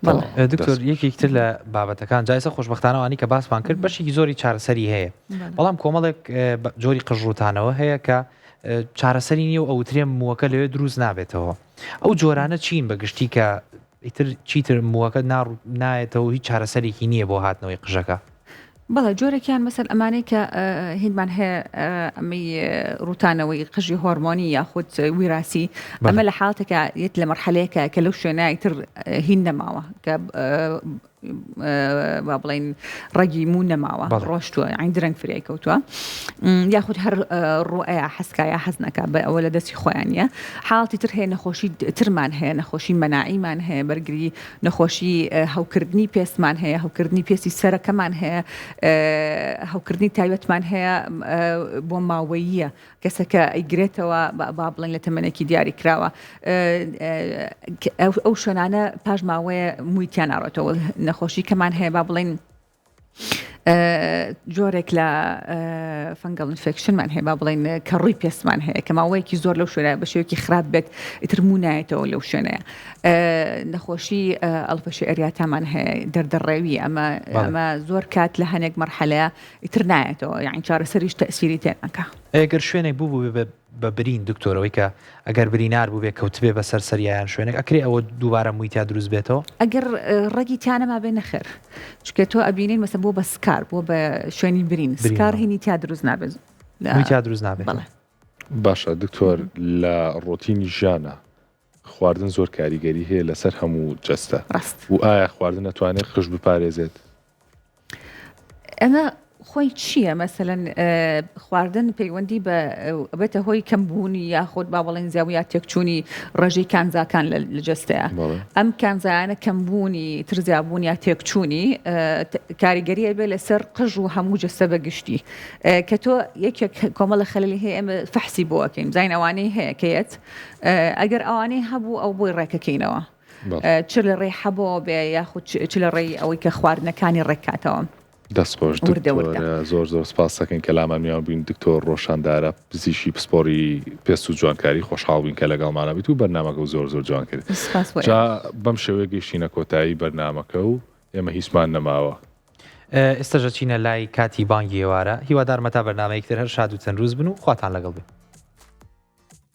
بەڵێ. دکتۆر یەکێک تر لە بابەتەکان جا ئێستا خۆشبەختانە ئەوانەی کە باسمان کرد بەشێکی زۆری چارەسەری هەیە بەڵام کۆمەڵێک جۆری قژ ڕووتانەوە هەیە کە چارەسەری نییە و ئەوترێ مووەکە لەوێ دروست نابێتەوە ئەو جۆرانە چین بە گشتی کە ئیتر چیتر مووەکە نایەتەوە و هیچ چارەسەرێکی نییە بۆ هاتنەوەی قژەکە. بەڵێ جۆرێکیان مەسەل ئەمانەی کە هیندمان هەیە ئەمەی ڕووتانەوەی قژی هۆرمۆنی یاخود ویراسی ئەمە لە حاڵتێکە یەت لە مەرحەلەیەکە کە لەو شوێنە ئیتر هین نەماوە کە با بڵین ڕەگی موو نەماوە ڕۆشتووە عین درەنگ فریای کەوتووە یاخود هەر ڕوئەیە حەسکا یا حەز نەکا بە ئەوە لە دەستی خۆیان نییە حاڵەتی تر هەیە نەخۆشی ترمان هەیە نەخۆشی مەناعیمان هەیە بەرگری نەخۆشی هەوکردنی پێستمان هەیە هەوکردنی پێستی سەرەکەمان هەیە هەوکردنی تایبەتمان هەیە بۆ ماوەییە کەسەکە ئەیگرێتەوە با بڵێن لە تەمەنێکی دیاری کراوە ئەو شوێنانە پاش ماوەیە مووی تیا ناڕۆتەوە نەخۆشی کەمان هەیە با بڵێن جۆرێک لە fungal infection مان هەیە با بڵێن کە ڕووی پێستمان هەیە کە ماوەیەکی زۆر لەو شوێنە بە شێوەیەکی خراپ بێت ئیتر موو نایەتەوە لەو شوێنەیە نەخۆشی alopecia areata مان هەیە دەردەڕێوی ئەمە ئەمە زۆر کات لە هەنێک مەرحەلەیە ئیتر نایەتەوە یانی چارەسەریش تەئسیری تێ ناکا. ئەی گەر شوێنێک بووبێ بە برین دکتۆر ئەوەی کە ئەگەر برینار بووبێ کەوتبێ بەسەر سەریا یان شوێنێک ئەکرێ ئەوە دووبارە مووی تیا دروست بێتەوە؟ ئەگەر ڕەگی تیا نەمابێ نەخێر چونکە تۆ ئەبینین مەسەن بووە بە scar بووە بە شوێنی برین scar هینی تیا دروست نابێت مووی تیا دروست نابێت. بەڵێ. باشە دکتۆر لە ڕۆتینی ژیانا خواردن زۆر کاریگەری هەیە لەسەر هەموو جەستە ڕاست. و ئایا خواردن ئەتوانێت قژ بپارێزێت؟ ئەمە خۆی چییە مەسەلەن خواردن پەیوەندی بە ئەبێتە هۆی کەمبوونی یاخود با بڵێن زیاو یا تێکچوونی ڕێژەی کانزاکان لە جەستەیە ئەم کانزایانە کەمبوونی ترزیابوون یا تێکچوونی کاریگەری ئەبێ لەسەر قژ و هەموو جەستە بە گشتی کە تۆ یەکێک کۆمەڵە خەللی هەیە ئێمە فەحسی بۆ ئەکەین بزانین ئەوانەی هەیە کە یەت ئەگەر ئەوانەی هەبوو ئەو بۆی ڕێکەکەینەوە چ لە ڕێی حەبەوە بێ یاخود چ لە ڕێی ئەوەی کە خواردنەکانی ڕێککاتەوە. دەست خۆش وردە وردە. دکتۆر زۆر زۆر سپاس دەکەین کە لامان میوان بووین دکتۆر ڕۆشان دارا پزیشکی پسپۆڕی پێست و جوانکاری خۆشحاڵ بووین کە لەگەڵمانە بیت و بەرنامەکە و زۆر زۆر جوان کرد سپاس بۆ جا ئێوەش. بەم شێوەیە گەیشتینە کۆتایی بەرنامەکە و ئێمە هیچمان نەماوە. ئێستەش ئەچینە لای کاتی بانگی ئێوارە هیوادارم هەتا بەرنامەیەکی تر هەر شاد و تەنروست بن و خواتان لەگەڵ بێ.